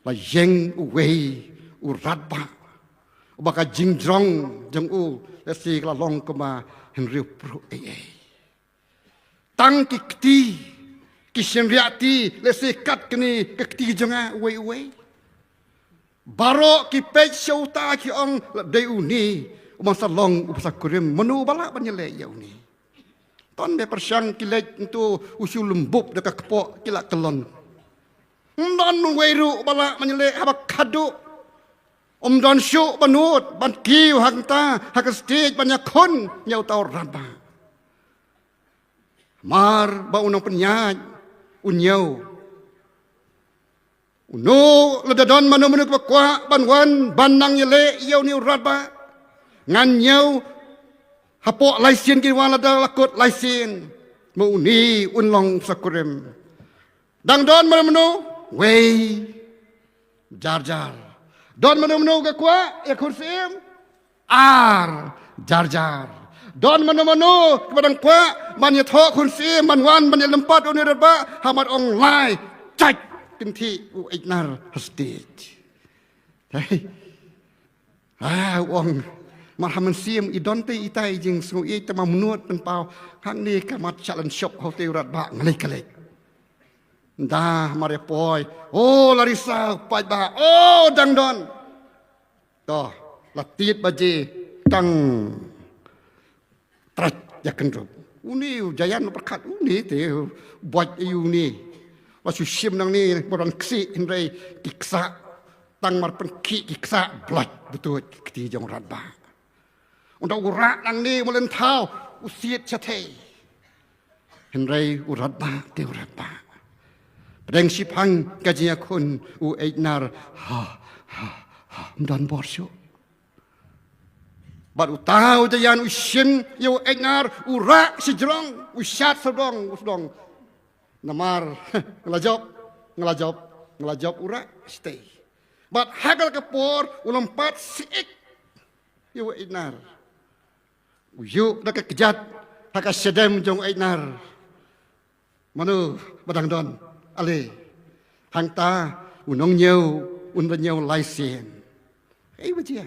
la ïeng uwei u radbah uba ka jingjrong jong u lehse ka la long kumba hynriewphew ei ei. Tang ki kti, ki shynriahti, lehse kat kane ka kti jong nga, uwei uwei. Baroh ki peit sha uta ki ong, la dei une uban sa long u pyrsa kurim, mano uba lah ban ïaleh ïa une? Ton ba pyrshang ki leit, ntu u shu lum bup da ka kpoh, ki la kyllon. Ym don uwei ruh uba lah ban ïaleh haba khadduh. Ym don shuh ba nud ban kiew hangta ha ka stage ban ïakhun ïa uta u radbah. Namar ba u nongpynïaid u ñiew. Uno, lada don mano mano ba kwah ban wan ban nang ïaleh ïa une u radbah, ngan ñiew hapoh lai sien, ki wan lada la kut lai sien, ma une un long pyrsa kurim. Dang don mano mano? Wei. Jar jar. Don mano mano ka kwah ïa khun syiem? Ar. Jar jar. Don mano mano kiba dang kwah ban ïathoh khun syiem ban wan ban ïalympat ïa une u radbah? Haba ong lai, chait, kynthih u Einar ha stage. Hei. Ah, u ong, mar ha mynsiem i don te itai i jingsngewieit, te ma mynnud pynpaw, hangne ka mat shalan shop ha utei u radbah, nga leit ka leit. Nda mar ïa poi, o Larisa, paidbah, o dang don. To, la tied baje, tang trach ïa kynrup. Une u Jaïan u pyrkhat, une te u bwait aïu une. Ba shu shim nangne ba don ksih, hynrei ki ksah, tang mar pynkhih ki ksah, bloit btuid ki kti jong u radbah. Ynda u rah nangne, u mlien thaw, u siat shathei. Hynrei u radbah te u radbah. Pdeng shiphang ka jingïakhun u Einar, ha ha ha, ym don bor shuh. Bad uta u Jaïan u shim ïa u Einar, u rah shajrong, u shad sawdong, u sawdong. Namar nga la jop, nga la jop, nga la jop, u rah shatei. Bad ha kata ka por u lympat siik ïa u Einar. U ïuh da ka kjat ha ka shadem jong u Einar. Mano ba dang don? Ale. Hangta u nongñiew un da ñiew lai sien. Ei ba jia.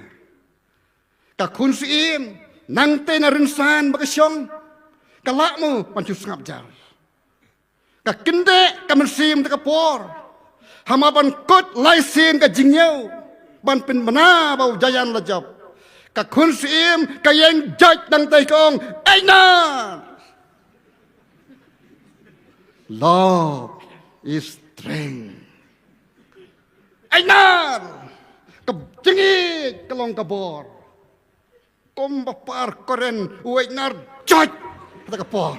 Ka khun syiem nangta na rynsan ba ka shong, ka lah mo ban shu sngap jar. Ka kyndit ka mynsiem ta ka por. Haba ban kut lai sien ka jingñiew ban pynbna ba u Jaïan la jop, ka khun syiem ka ïeng joit nangta, ka ong, Einar! Love is strength. Einar! Ka jingïeit ka long ka bor. Kumba par current u Einar joit kata ka por.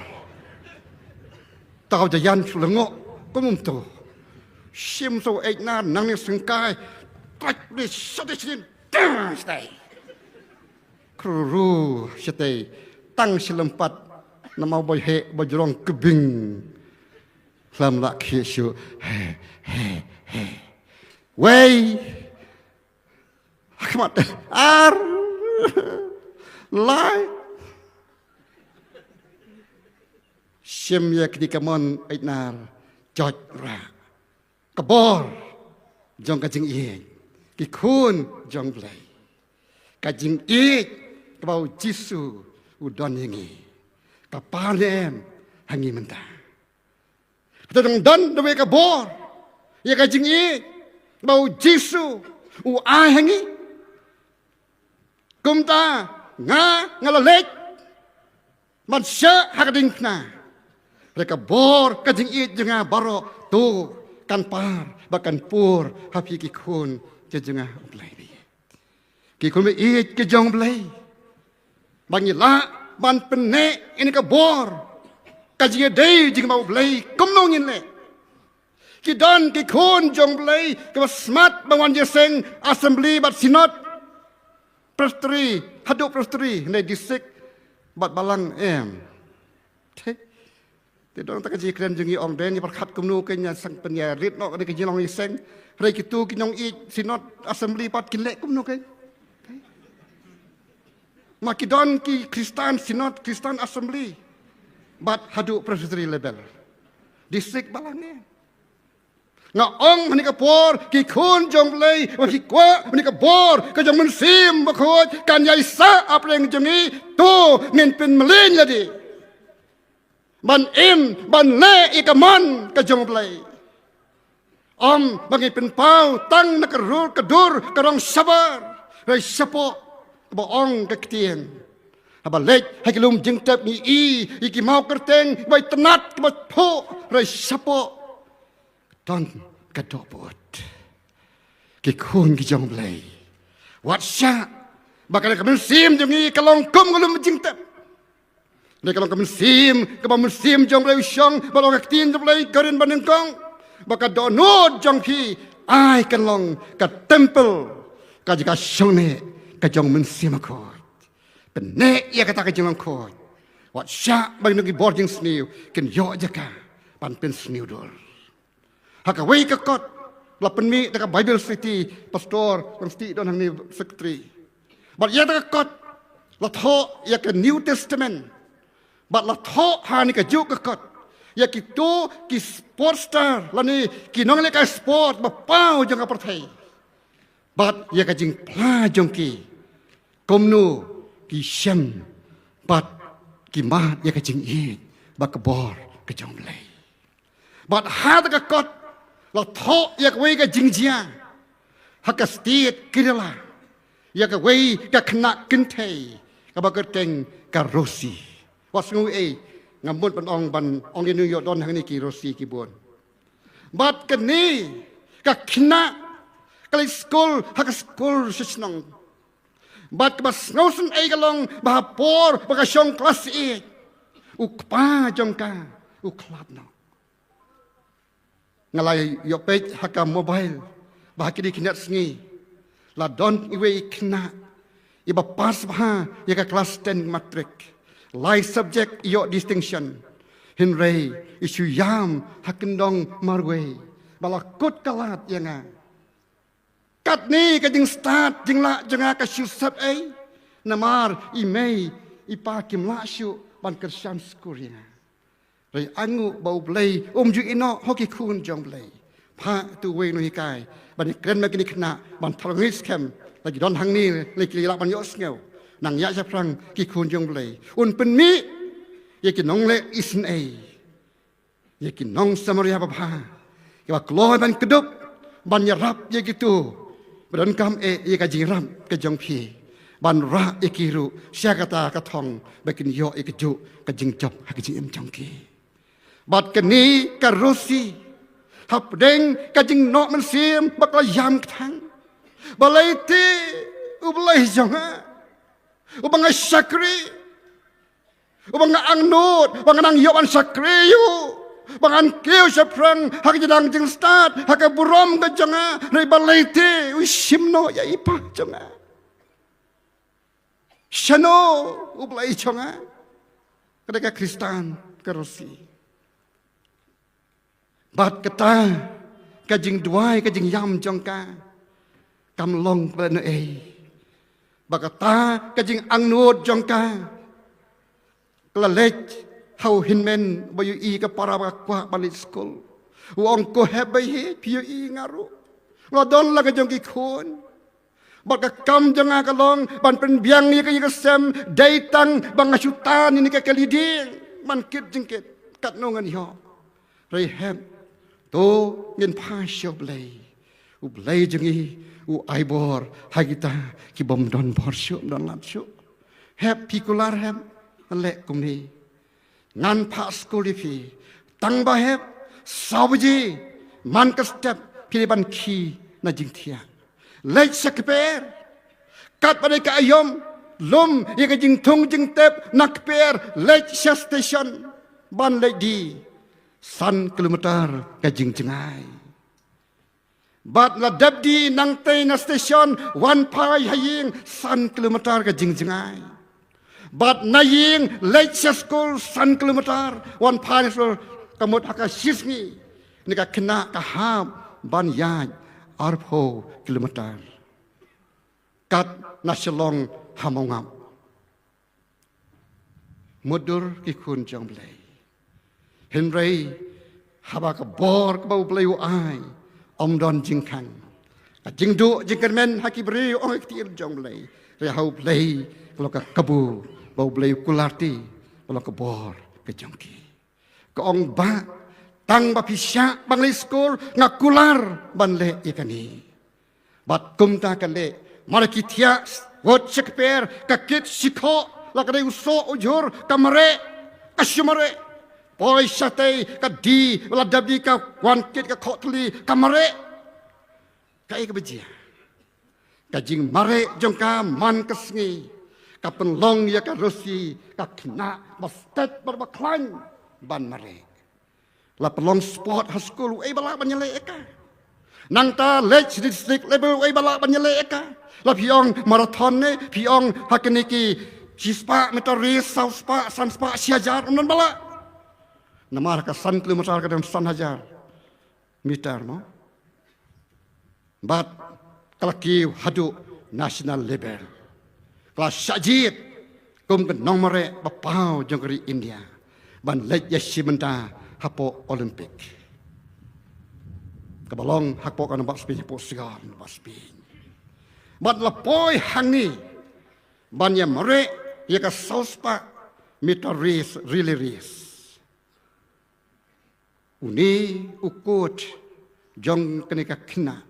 Uta u Jaïan shu lyngngoh kumto. Shim sa u Einar nangne syngkai. Trach ne shatei sien. Tang shatei. Kruru shatei. Tang shi lympat. Namar ba heh ba jrong kbing. Lam lah khie shuh. He he he. Wei. Khmat ar lai. Shim ïa kine ki mon Einar, joit rah. Ka bor jong ka jingïeit, ki khun jong Blei. Ka jingïeit kaba u Jisu u don ïa ngi, ka par ne em ha ngi mynta. Kata dang don da kawei ka bor. ïa ka jingïeit ba u Jisu u ai ha ngi. Kumta nga, nga la leit ban shah ha ka diengphna. Re ka bor ka jingïeit jong nga baroh to kan par bad kan pur ha phi ki khun jong nga, U Blei. Ki khun ba ïeit ki jong U Blei, ba ngi lah ban pynneh ïa kane ka bor, ka jingïadei jong ngi bad U Blei kumno ngin leh. Ki don ki khun jong U Blei kiba smat ban wan ïaseng assembly bad synod, presbytery haduh presbytery, hynrei district bad balang em. Te don ta ka jingkren jong ngi, ong dei ngi pyrkhat kumno kein ïa seng pynïarit noh ka jinglong ïaseng. Hynrei kito ki nongïeit synod assembly pat kin leh kumno kein. Ma ki don ki Khristan synod, Khristan assembly bad haduh presbytery level, district balang em. Nga ong ha kane ka por, ki khun jong U Blei, wat ki kwah, ha kane ka bor ka jong U Mynsiem Bakhuid kan ïaisah hapdeng jong ngi, to ngin pynmlien ïa lade ban im ban leh ïa ka mon ka jong U Blei. Ym ba ngin pynpaw tang na ka dur ka dur ka rong shabar, hynrei shapoh, ba ong ka ktien, haba leit ha ki lum jingtep ngi i ïa ki mawkyrteng ba itynnad kiba thoh, hynrei shapoh don ka dohnud. Ki khun ki jong U Blei, wat shah ba ka mynsiem jong ngi ka long kum ka lum jingtep. Dei ka long ka mynsiem kaba mynsiem jong U Blei u shong, ba long ka ktien jong U Blei ka ring ba nyngkong, ba ka dohnud jong phi ai kan long ka temple, ka jaka shong ne ka jong U Mynsiem Bakhuid. Pynneh ïa kata ka jinglong khuid. Wat shah ba ki nongïabor jingsniew kin ïoh jaka ban pynsniew dur. Ha kawei ka kot la pynmih da ka Bible Society, pastor, University don hangne, secretary. Bad ïa kata ka kot la thoh ïa ka New Testament. Bad la thoh ha kane kajuh ka kot ïa kito ki sport star lane ki nongleh ka sport ba paw jong ka pyrthei. Bad ïa ka jingphla jong ki, kumno ki shem bad ki mad ïa ka jingïeit bad ka bor ka jong U Blei. Bad ha kata ka kot la thoh ïa kawei ka jingjia ha ka state Kerala, ïa kawei ka khynnah kynthei kaba kyrteng ka Rosie. Wat sngew ei, nga mut ban ong, ban ong ïa u, ïoh don hangne ki Rosie ki bun. Bad kane ka khynnah ka leit skul ha ka skul sha shnong. Bad kaba sngewsynei ka long ba ha por ba ka shong klas eight, u kpa jong ka u khlad noh. Nga la ïoh peit ha ka mobile ba ha kine ki khynnah sngi la don iwei i khynnah iba pass bha ïa ka klas ten matric. Lai subject i ïoh distinction. Hynrei i shu ïam ha kyndong marwei ba la kut ka lad ïa nga. Katne ka jingstad jinglah jong nga ka shu sep ei, namar i mei i pa kim lah shuh ban kyrshan skul ïa nga. Hynrei nga sngew ba U Blei um ju ïehnoh ha ki khun jong U Blei. Phah uto uwei u nonghikai ban ïakren bad kine ki khynnah ban tharai skhem, la ki don hangne la ki lah ban ïohsngew. Nang ïaid shaphrang ki khun jong U Blei, un pynmih ïa ki nongleh isynei, ïa ki nong Samaria babha kiba kloi ban kdup ban ïarap ïa kito ba donkam eh ïa ka jingïarap ka jong phi, ban rah ïa ki ruh sha kata ka thong ba kin ïoh ïa kajuh ka jingjop ha ka jingim jong ki. Bad kane ka Rosie, hapdeng ka jingnoh mynsiem ba ka la ïam kthang, balei te U Blei jong nga, uba nga shakri, uba nga angnud, uba nga nang ïoh ban shakri ïa u, uba ngan kiew shaphrang ha ka jingdang jingstad, ha ka burom ka jong nga, hynrei balei te u shim noh ïa i pa jong nga? Shano U Blei jong nga? Ka dei ka Khristan ka Rosie. Bad kata ka jingduwai, ka jingïam jong ka kam long kaba lehnohei. Bad kata ka jingangnud jong ka ka la leit ha u hynmen ba ïohi ka para ba ka kwah ban leit skul. U ong, ko hep bha hi, phi ïohi nga ruh nga la don la ka jong ki khun. Bad ka kam jong nga ka long ban pynbiang ïa ka, ïa ka sem, dei tang ba nga shu tan ïa kane ka kali dieng ban kit jingkit, katno ngan ïoh. Hynrei hep, To ngin phai sha U Blei. U Blei jong ngi u ai bor ha kita ki bym don bor shuh, bym don lad shuh. Hep phi kular hep, leh kumne. Ngan phah skul ïa phi. Tang ba hep saw baje man ka step phi dei ban khie na jingthiah. Leit sha kper. Katba dei ka aïom, lum ïa ka jingthung jingtep na kper, leit sha station ban leit die. San kilometer ka jingjngai. Bad la dep die nangtei na station, wan phai ha ïing, san kilometer ka jingjngai. Bad na ïing leit sha skul, san kilometer, wan phai na skul, ka mut ha ka shi sngi ne ka khynnah ka hap ban ïaid arphew kilometer. Kat na Shillong ha Mawngap. Mutdur ki khun jong U Blei. Hynrei haba ka bor kaba U Blei u ai ym don jingkhang, ka jingduh jingkyrmen ha ki briew, ong ïa ka ktien jong U Blei. Hynrei ha U Blei ka long ka kabu, ba U Blei u kular te, ka long ka bor ka jong ki. Ka ong, "Bah, tang ba phi shah ban leit skul, nga kular ban leh ïa kane." Bad kumta ka leh, mar ki thiah wut sha kper, ka kit shikhoh, la ka dei u soh u jhur, ka mareh, ka shu mareh. Poi shatei, ka die, la dep die ka wan kit ka khoh thylli, ka mareh. Kaei kaba jia? Ka jingmareh jong ka man ka sngi ka pynlong ïa ka Rosi ka khynnah ba stet bad ba khlaiñ ban mareh. La pynlong sport ha skul, uei ba lah ban ïaleh ïa ka? Nangta leit sha district level, uei ba lah ban ïaleh ïa ka? La phi ong marathon ne phi ong ha kine ki shispah meter race, saw spah, san spah, shi hajar, ym don ba lah. Namar ka san kilometer ka don san hajar meter mo. Bad ka la kiew haduh national level. Ka la shah jied kum ka nongmareh ba paw jong ka ri India ban leit ïashim bynta hapoh Olympic. Kaba long hapoh ka nongbah Spain, hapoh Saigon nongbah Spain. Bad la poi hangne ban ïamareh ïa ka saw spah meter race, relay race. Une u coach jong kane ka khynnah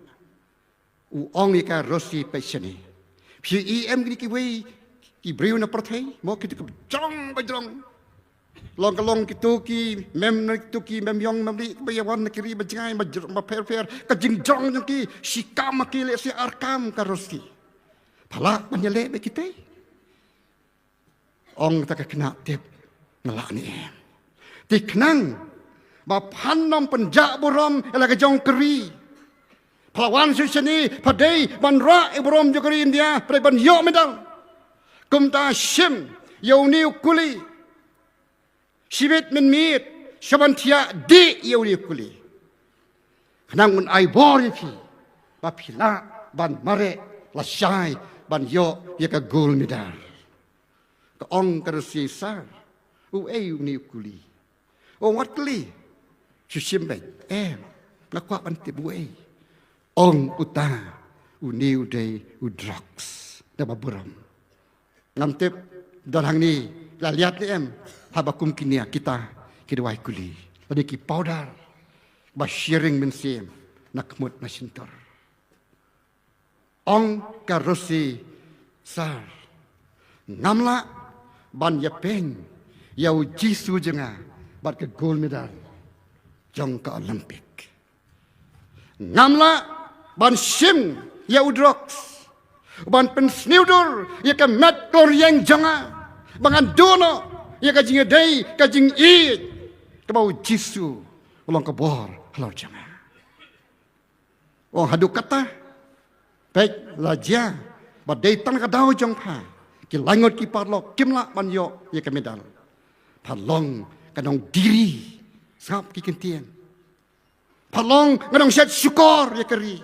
u ong ïa ka Rosi, peit shane. Phi i em kine kiwei ki briew na pyrthei, mo, kito ki jrong ba jrong. Long ka long kito ki mem na kito ki mem ïong mem lieh ba ïa wan na ki ri ba jngai ba jrong ba pher pher. Ka jingjrong jong ki shi kam ma ki, lehse ar kam ka Rosi. Pha lah ban ïaleh bad kitei? Ong kata ka khynnah, tip, nga lah ne em. Te khnang ba phan ym pynjah burom ïa la ka jong ka ri, pha la wan sha shane, pha dei ban rah ïa burom jong ka ri India, pha dei ban ïoh medal. Kumta shim ïa une u kuli. Shibit mynmiet sha ban thiah, dih ïa une u kuli. Khnang un ai bor ïa phi ba phi lah ban mareh lashai ban ïoh ïa ka gold medal. Ka ong ka Rosi, "Sir, uei une u kuli?" "Oh, wat kylli, shu shim beit." "Em, nga kwah ban tip uei." Ong uta, "Une u dei u drugs." Da ba burom. Ngam tip don hangne la liat ne em, haba kum kine kita ki dawai kuli lane ki powder ba sharing mynsiem na khmut na shyntur. Ong ka Rosi, "Sir, ngam lah ban ïapeiñ ïa u Jisu jong nga bad ka gold medal jong ka Olympic. Ngam lah ban shim ïa u drugs ban pynsniewdur ïa ka met ka longïing jong nga, ba ngan duh noh ïa ka jingïadei, ka jingïeit kaba u Jisu u long ka bor halor jong nga." Ong haduh katta, peit, la jia ba dei tang ka daw jong pha, ki laingut ki paralok kim lah ban ïoh ïa ka medal. Pha long ka nongdiri, sngap ki ktien. Pha long ka nongshet shukor ïa ka ri.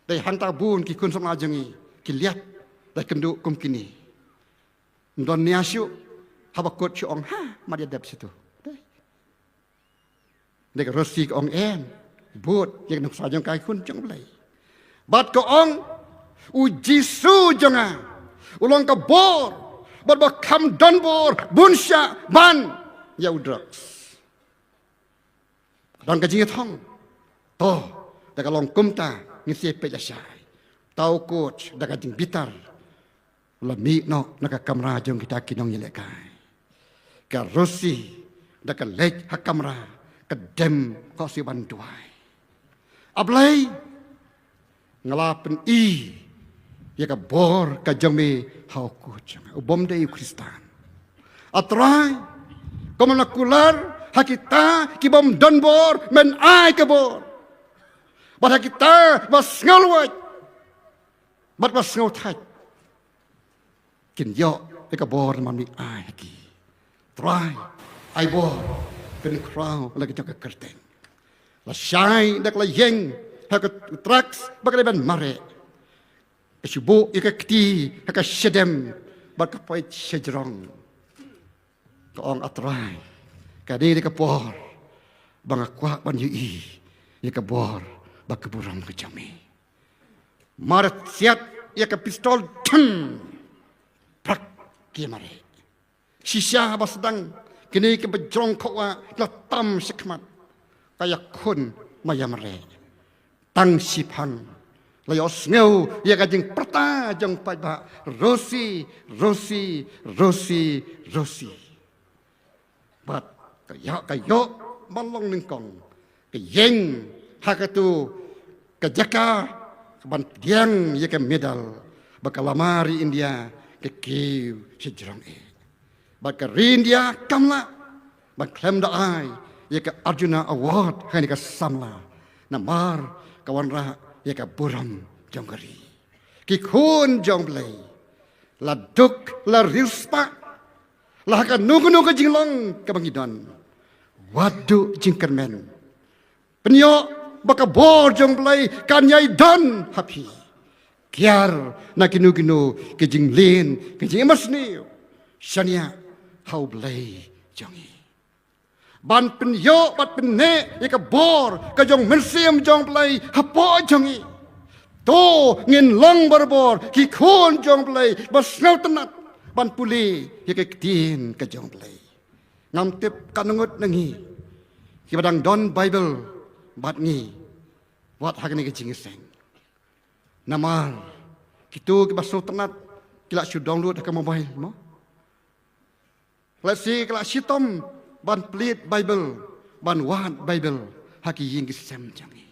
Dei hangta bun ki khun samla jong ngi ki liat da kynduh kum kine. Ym don nia shuh haba kut shu ong, "Ha, mat ïa dep sha tu." Dei. Dei ka Rosi ka ong, "Em, bud ïa ka nuksa jong ka, khun jong U Blei." Bad ka ong, "U Jisu jong nga u long ka bor, bad ba kham don bor bun shah ban ïa u drugs." Don ka jingïathong. To, da ka long kumta, ngin sa peit lashai. Uta u coach, da ka jingbitar, u la mih noh na ka kamra jong kita ki nongïalehkai. Ka Rosie, da ka leit ha kamra, ka dem khohsiew ban duwai. A Blei, nga la pyni ïa ka bor ka jong me ha u coach jong nga, u bym dei u Khristan. A Trai, kumno nga kular ha kita ki bym don bor, men ai ka bor. Bad ha kita ba sngewlwait bad ba sngewthait, kin ïoh ïa ka bor namar me ai ha ki. Trai, ai bor, pynkhraw la ka jong ka kyrteng. Lashai da ka la ïeng ha ka drugs bad ka dei ban mareh. Ka shu buh ïa ka kti ha ka shadem bad ka poi shajrong. Ka ong, A Trai, kane dei ka por ba nga kwah ban ïohi ïa ka bor bad ka burom ka jong me. Mar siat ïa ka pistol, thum, prak, ki mareh. Shisha ba sdang, kine kiba jrong khawa ki la tam shakhmat. Ka ïakhun ma ïa mareh. Tang shiphang la ïohsngew ïa ka jingpyrta jong paidbah, Rosie, Rosie, Rosie, Rosie. Bad ka ïoh, ka ïoh ban long nyngkong, ka ïeng ha katu ka jaka ka ban pdiang ïa ka medal, bad ka la mar ïa India ka kiew shajrong eh. Bad ka ri India kam lah ban khlem da ai ïa ka Arjuna Award ha kane ka samla, namar ka wanrah ïa ka burom jong ka ri. Ki khun jong Blei, la duk la riewspah, la ha kano kano ka jinglong kaba ngi don, wat duh jingkyrmen. Pynïoh ba ka bor jong Blei kan ïai don ha phi. Kiar na kino kino ki jingleh, ki jingmasniew, shaniah ha U Blei jong ngi. Ban pynïoh bad pynneh ïa ka bor ka jong u Mynsiem jong U Blei hapoh jong ngi. To ngin long barabor ki khun jong U Blei ba sngewtynnat ban pule ïa ka ktien ka jong U Blei. Ngam tip katno ngut na ngi kiba dang don Baibl bad ngi wat ha kane ka jingïaseng. Namar kito kiba sngewtynnat ki la shu download ha ka mobile mo. Lehse ki la shitom ban plie Baibl, ban wad Baibl ha ki ïing ki sem jong ngi.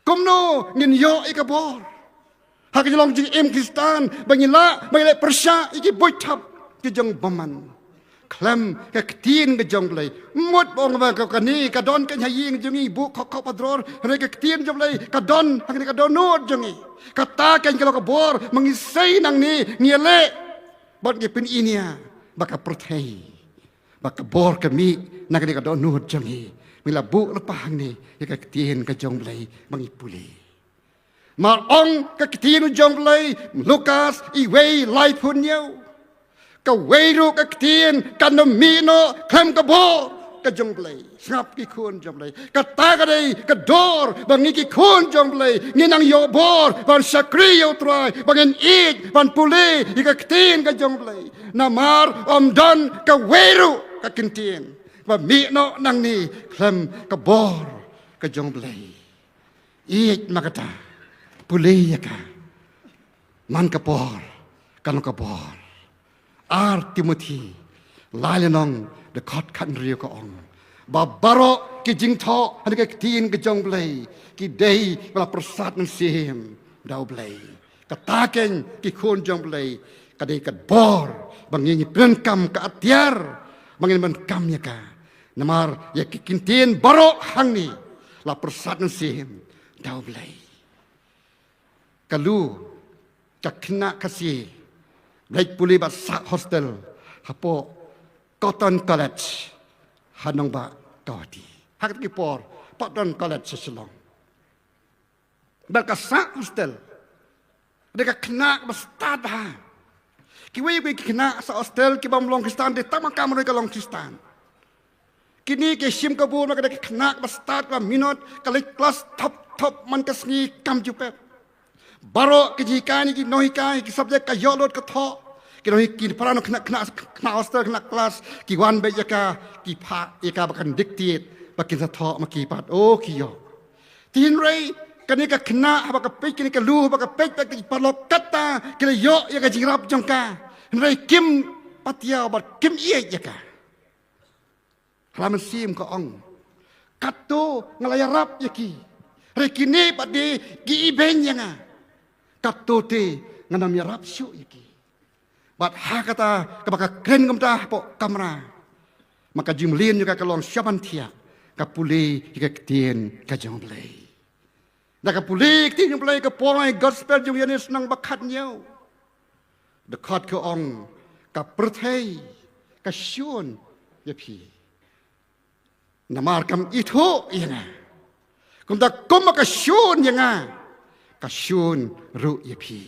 Kumno ngin ïoh ïa ka bor ha ka jinglong jingim Khristan ba ngin lah ban leh pyrshah ïa ki buit thap ki jong bymman khlem ka ktien ka jong U Blei? Mut ba ong ba ka, kane ka don ka ha ïing jong ngi, buh khop khop ha drawer, hynrei ka ktien jong U Blei ka don ha kane ka dohnud jong ngi. Kata ka long ka bor ba ngi sei nangne, ngi leh bad ngi pyni ïa ba ka pyrthei ba ka bor ka mih na kane ka dohnud jong ngi. Ngi la buh lypa hangne ïa ka ktien ka jong U Blei ba ngi pule. Mar ong ka ktien jong U Blei, Lukas wei laiphew hynñiew, kawei ruh ka ktien kan ym mih noh khlem ka bor ka jong U Blei. Sngap ki khun jong U Blei. Kata ka dei ka dor ba ngi ki khun jong U Blei ngin nang ïoh bor ban shakri ïa U Trai, ba ngin ïeit ban pule ïa ka ktien ka jong U Blei. Namar ym don kawei ruh ka ktien ba mih noh nangne khlem ka bor ka jong U Blei. Ïeit ma kata, pule ïa ka. Man ka por, kan ka bor. Ar Timothi lai lynnong, dkhot khathynriew ka ong ba baroh ki jingthoh ha kane ka ktien ka jong U Blei ki dei ba la pyrsad mynsiem da U Blei. Kata keiñ ki khun jong U Blei, ka dei ka bor ba ngi ngi pyndonkam, ka atiar ba ngin pyndonkam ïa ka. Namar ïa ki ktien baroh hangne la pyrsad mynsiem da U Blei. Ka Lu, ka khynnah Khasi, leit pule bad sah hostel hapoh Cotton College ha nongbah Guwahati. Ha kata ki por pat don college sha Shillong. Bad ka sah hostel. Dei ka khynnah ba stad bha. Kiwei kiwei ki khynnah sah hostel ki bym long Khristan, dei tang ma ka marwei ka long Khristan. Kine ki shim kabu na ka dei ka khynnah ba stad, ba minot, ka leit klas top top man ka sngi kam ju pep. Baroh ki jinghikai ne ki nonghikai, ki subject ka ïoh lut ka thoh. Ki nonghikai, ki para nong khynnah, khynnah, khynnah hostel, khynnah klas, ki wan beit ïa ka, ki phah ïa ka ba kan dictate. ba kin sa thoh ma ki pat, o ki ïoh. Te hynrei kane ka khynnah haba ka peit kane ka lu, haba ka peit pat ki paralok kata ki la ïoh ïa ka jingïarap jong ka, hynrei kim pat ïa bad kim ïeit ïa ka. Hala mynsiem ka ong, katto nga la ïarap ïa ki, hynrei kine pat de ki ibeiñ ïa nga. Katto te ngan ym ïarap shuh ïa ki. Bad ha kata kaba ka kren kumta hapoh kamra, ma ka jingmlien jong ka ka long sha ban thiah, ka pule ïa ka ktien ka jong U Blei. Da ka pule ïa ka ktien jong U Blei, ka pule Gospel jong u Ïoannis lynnong ba khathynñiew. Dkhot ka ong, ka pyrthei ka shun ïa phi, namar kam ithuh ïa nga. Kumta kumba ka shun ïa nga, ka shun ruh ïa phi.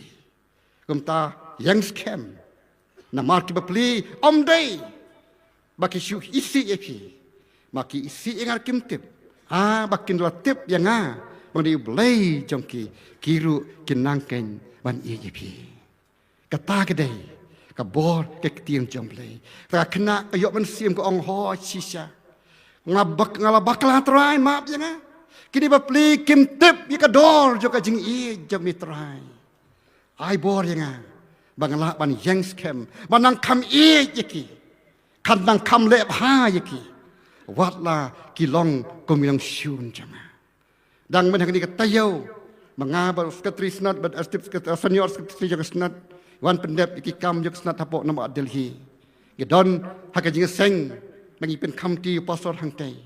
Kumta ïeng skhem, namar ki bapli ym dei ba ki shu isih ïa phi, ma ki isih ïa nga kim tip, ha ba kin la tip ïa nga ba nga dei U Blei jong ki, ki ruh kin nang keiñ ban ïeit ïa phi. Kata ka dei ka bor ka ktien jong U Blei. Kata ka khynnah ka ïoh mynsiem, ka ong, ho shisha, nga bak-, nga la bakla Trai, map ïa nga. Kine bapli kim tip ïa ka dor jong ka jingïeit jong me Trai. Ai bor ïa nga ba ngan lah ban ïeng skhem, ban nang kham ïeit ïa ki, kan nang kham leh bha ïa ki, wat la ki long kum ki nongshun jong nga. Dang mynta ha kane ka taïew, ma nga bad u Secretary Synod bad Assistant Secretary, Senior Secretary jong ka Synod, wan pyndep ïa ki kam jong ka Synod hapoh Nongbah Delhi. Ngi don ha ka jingïaseng, ba ngi pynkham ïa u Pastor hangtei.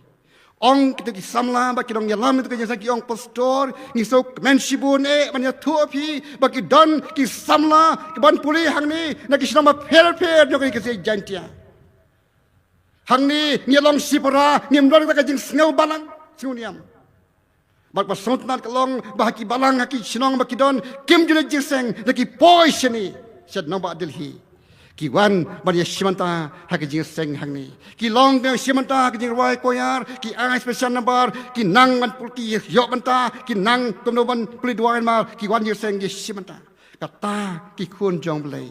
Ong kito ki samla ba ki nongïalam ïa kito ki jingïaseng, ki ong, Pastor, ngi sngewkmen shibun eh ban ïathuh ïa phi ba ki don ki samla kiban pule hangne na ki shnong bapher bapher jong kane ka Jaintia. Hangne ngi long shipara, ngim don kata ka jingsngew balang, sngew niam. Bad ba sngewtynnat ka long ba ha ki balang, ha ki shnong ba ki don, kim ju leit jingïaseng, da ki poi shane sha Nongbah Delhi. Ki wan ban ïashim bynta ha ka jingïaseng hangne. Ki long ban ïashim bynta ha ka jingrwai choir, ki ai special number, ki nang ban pule, ki ïoh bynta, ki nang kumno ban pule duwai namar ki wan jingïaseng, ïashim bynta. Kata ki khun jong U Blei,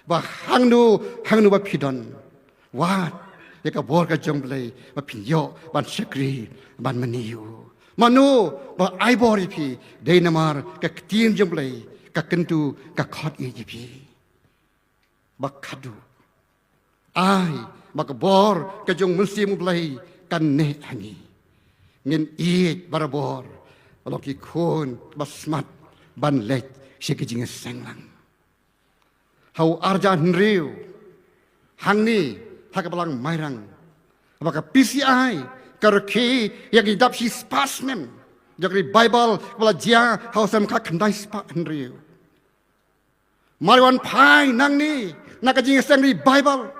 ba hangno hangno ba phi don, wad ïa ka bor ka jong U Blei ba phin ïoh ban shakri, ban mane ïa u. Mano ba ai bor ïa phi? Dei namar ka ktien jong U Blei ka kyntu, ka khot ïa phi. Ba khadduh, ai ba ka bor ka jong U Mynsiem U Blei kan neh ha ngi. Ngin ïeit barabor, ba long ki khun ba smat ban leit sha ka jingïaseng lang. Ha u arhajar hynriew, hangne ha ka balang Mairang, ba ka P C I ka rkhie ïa ki dap shispah snem jong ka revival kaba la jia ha u snem khatkhyndai spah hynriew. Mar wan phai nangne na ka jingïaseng revival,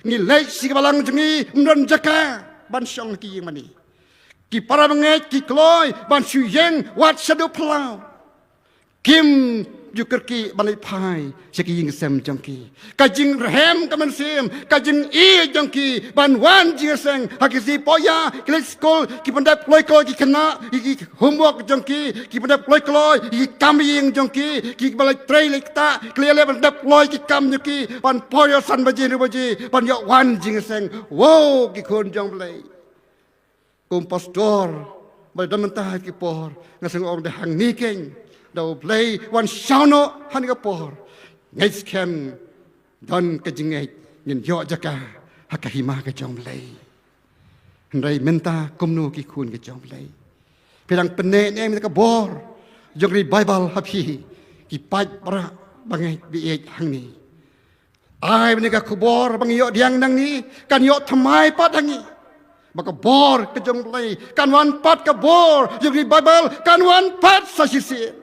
ngi leit sha ka balang jong ngi, ym don jaka ban shong ha ki ïing mane. Ki para bangeit ki kloi ban shu ïeng wat shaduh phyllaw. Kim ju kyrkieh ban leit phai sha ki ïing ki sem jong ki. Ka jingrhem ka mynsiem, ka jingïeit jong ki ban wan jingïaseng ha ki sngi poh ïa, ki leit skul, ki pyndep kloi kloi ki khynnah ïa ki homework jong ki, ki pyndep kloi kloi ïa ki kam ïing jong ki, ki ba leit trei leit ktah, ki leit leh pyndep kloi ki kam jong ki, ban poh ïa san baje hynriew baje ban ïoh wan jingïaseng. Wow, ki khun jong U Blei. Kum pastor ba don mynta ha ki por, nga sngew ong da hangne keiñ, da U Blei wan shaw noh ha kane ka por, ngeit skhem don ka jingngeit ngin ïoh jaka ha ka hima ka jong U Blei. Hynrei mynta kumno ki khun ka jong U Blei? Phi dang pynneh ne em ïa ka bor jong revival ha phi, ki paid para bangeit ba ïeit hangne? Ai ba kane ka khubor ba ngi ïoh pdiang nangne kan ïoh thymmai pat ha ngi, ba ka bor ka jong U Blei kan wan pat, ka bor jong revival kan wan pat sa shisien.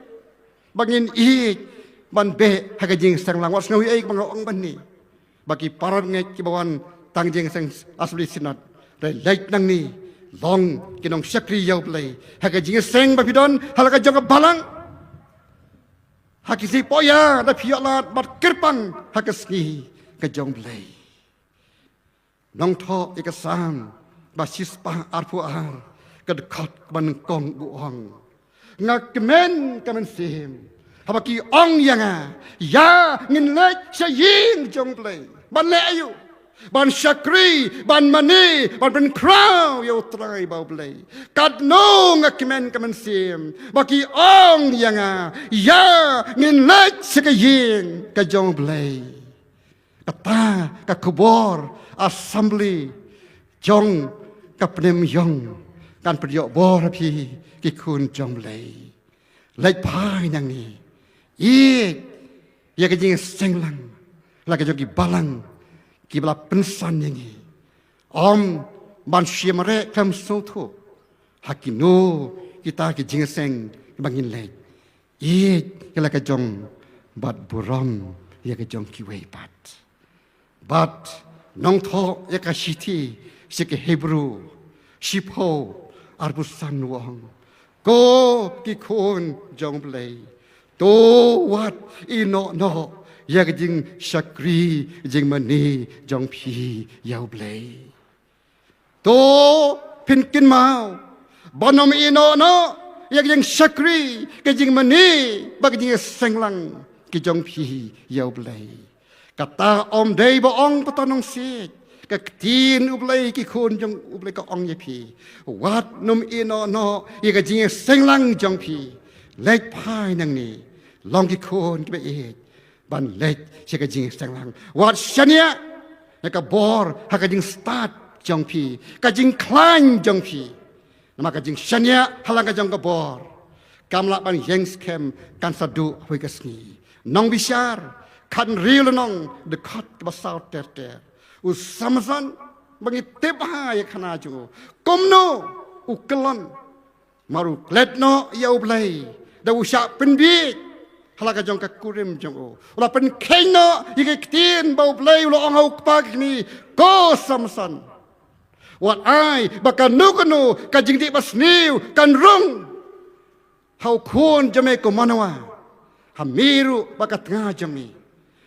Ba ngin ïeit ban beh ha ka jingïaseng lang. Wat sngew ïa ei ba nga ong mynne, ba ki para bangeit kiba wan tang jingïaseng Assembly Synod, hynrei leit nangne long ki nongshakri ïa U Blei ha ka jingïaseng ba phi don ha la ka jong ka balang. Ha ki sngi poh ïa da phi ïoh lad bad kyrpang ha ka sngi ka jong U Blei. Nongthoh ïa ka Salm ba shispah arphew ar, ka dkhot kaba nyngkong u ong, nga kmen ka mynsiem haba ki ong ïa nga, ïa ngin leit sha ïing jong U Blei. Ban leh aïu? ban shakri, ban mane, ban pynkhraw ïa U Trai ba U Blei. Katno nga kmen ka mynsiem ba ki ong ïa nga, ïa ngin leit sha ka ïing ka jong U Blei. Kata ka khubor assembly jong ka Pnemiong kan pynïoh bor ha phi ki khun jong U Blei. Leit phai nangne, ïeit ïa ka jingïaseng lang la ka jong ki balang kiba la pynsan ïa ngi. Ym ban shim rek khlem sngewthuh ha kino kita ki jingïaseng ba ngin leit. Ïeit ïa la ka jong bad burom ïa ka jong kiwei pat. Bad nongthoh ïa ka shithi sha ki Hebru shiphew arphew san u ong, ko ki khun jong U Blei, to wat ïehnoh noh ïa ka jingshakri jingmane jong phi ïa U Blei. To phin kynmaw ban ym ïehnoh noh ïa ka jingshakri, ka jingmane bad ka jingïaseng lang ki jong phi ïa U Blei. Kata ym dei ba ong pat nongsiej, ka ktien U Blei, ki khun jong U Blei ka ong ïa phi, wat nym ïehnoh noh ïa ka jingïaseng lang jong phi. Leit phai nangne, long ki khun kiba ïeit, ban leit sha ka jingïaseng lang. Wat shaniah ïa ka bor ha ka jingstad jong phi, ka jingkhlaiñ jong phi. Namar ka jingshaniah ha lang ka jong ka bor kam lah ban ïeng skhem, kan sa duh hawei ka sngi. Nongbishar khathynriew lynnong, dkhot kaba saw ter ter. U Samson ba ngi tip ha ïa ka khana jong u, kumno u kyllon. Mar u klet noh ïa U Blei da u shah pynbiej ha la ka jong ka kurim jong u. U la pynkheiñ noh ïa ka ktien ba U Blei u la ong ha u kpa ka kmie, ko Samson, wat ai ba kano kano ka jingdih basniew kan rung ha u khun jong me ko Manoa, ha me ruh bad ka tnga jong me.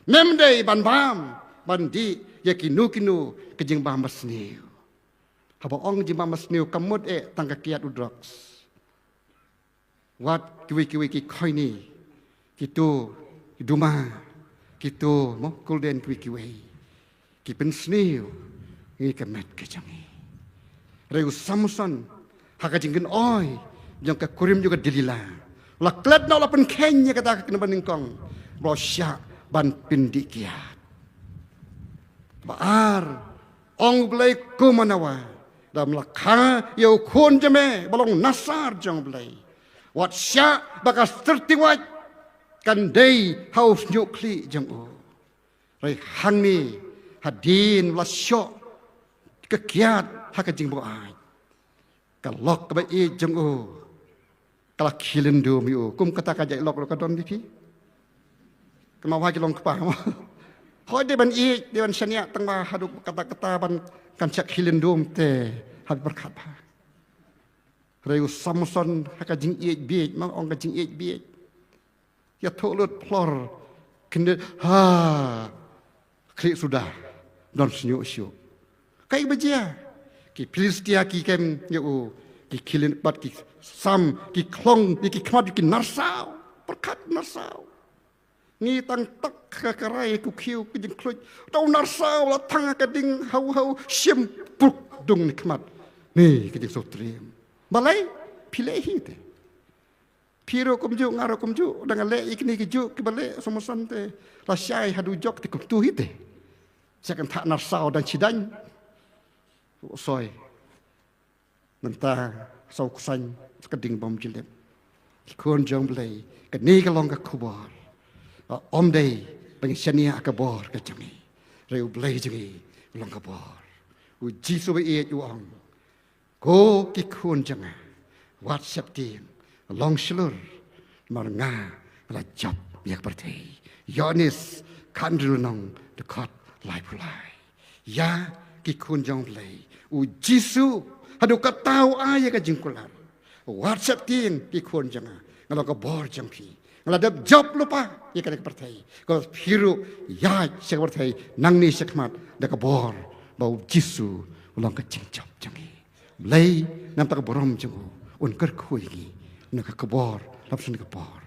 Mem dei ban bam ban dih ïa kino kino ka jingbam basniew. Haba ong jingbam basniew kam mut eh tang ka kiad u drugs. Wat kiwei kiwei ki khoini, kito ki duma, kito mo kulden kiwei kiwei ki pynsniew ïa ka met ka jong ngi. Hynrei u Samson ha ka jingkynoi jong ka kurim jong ka Delila, u la klet noh, u la pynkheiñ ïa kata ka kynhun ba nyngkong, ba u shah ban pyndih kiad. Ba ar, ong U Blei, ko Manoa, lada me la kha ïa u khun jong me ba long nasar jong U Blei, wat shah ba ka syrti wait kan dei ha u shñiuh khlieh jong u. Hynrei hangne hadien ba u la shoh ka kiad ha ka jingbuaid, ka lok kaba ïeit jong u ka la khie lyndum ïa u. Kum kata ka jait lok ruh ka don ïa phi. Kynmaw ha ki long kpa mo. Hooid, dei ban ïeit, dei ban shaniah, tang ba haduh katta katta ban kan shah khie lyndum te ha pyrkhat bha. Hynrei u Samson ha ka jingïeit bieit, ma ong ka jingïeit bieit, ïathuh lut phlor, kyndit ha khlieh suda, don shñiuh shuh. Kaei ba jia? Ki Philistia ki kem ïa u, ki khie lyn bad ki sam, ki khlong ïa ki khmat jong ki narsaw. Pyrkhat, narsaw. Ngi tang tak ha ka rai, ku khiew, ka jingkhluit. Uta u narsaw la thang ha ka ding, haw haw, shim puk dung ne khmat. Ne ka jingsngewtriem. Balei? Phi leh hi te. Phi ruh kumjuh, nga ruh kumjuh, dang leh ïa kine ki juh kiba leh Samson te, la shai haduh jok te kumtu hi te. Sha kan thah narsaw dang shidang. Soi. Mynta saw ksain sa ka ding bym jyllip. Ki khun jong U Blei, kane ka long ka khubor. Ym dei ba ngin shaniah ha ka bor ka jong ngi, hynrei U Blei jong ngi u long ka bor. U Jisu ba ïeit u ong, ko ki khun jong nga, wat sheptieng, long shlur, namar nga la jop ïa ka pyrthei. Ïoannis khathynriew lynnong, dkhot laiphew lai. Ïa ki khun jong U Blei, U Jisu haduh katta u ai ïa ka jingkular. Wat sheptieng ki khun jong nga, nga long ka bor jong phi. Nga la dep jop lypa ïa kane ka pyrthei. Ko phi ruh ïaid sha ka pyrthei nangne shakhmat da ka bor ba U Jisu u long ka jingjop jong ngi. Blei namar ka burom jong u un kyrkhu ïa ngi na ka khubor, lap sien ka bor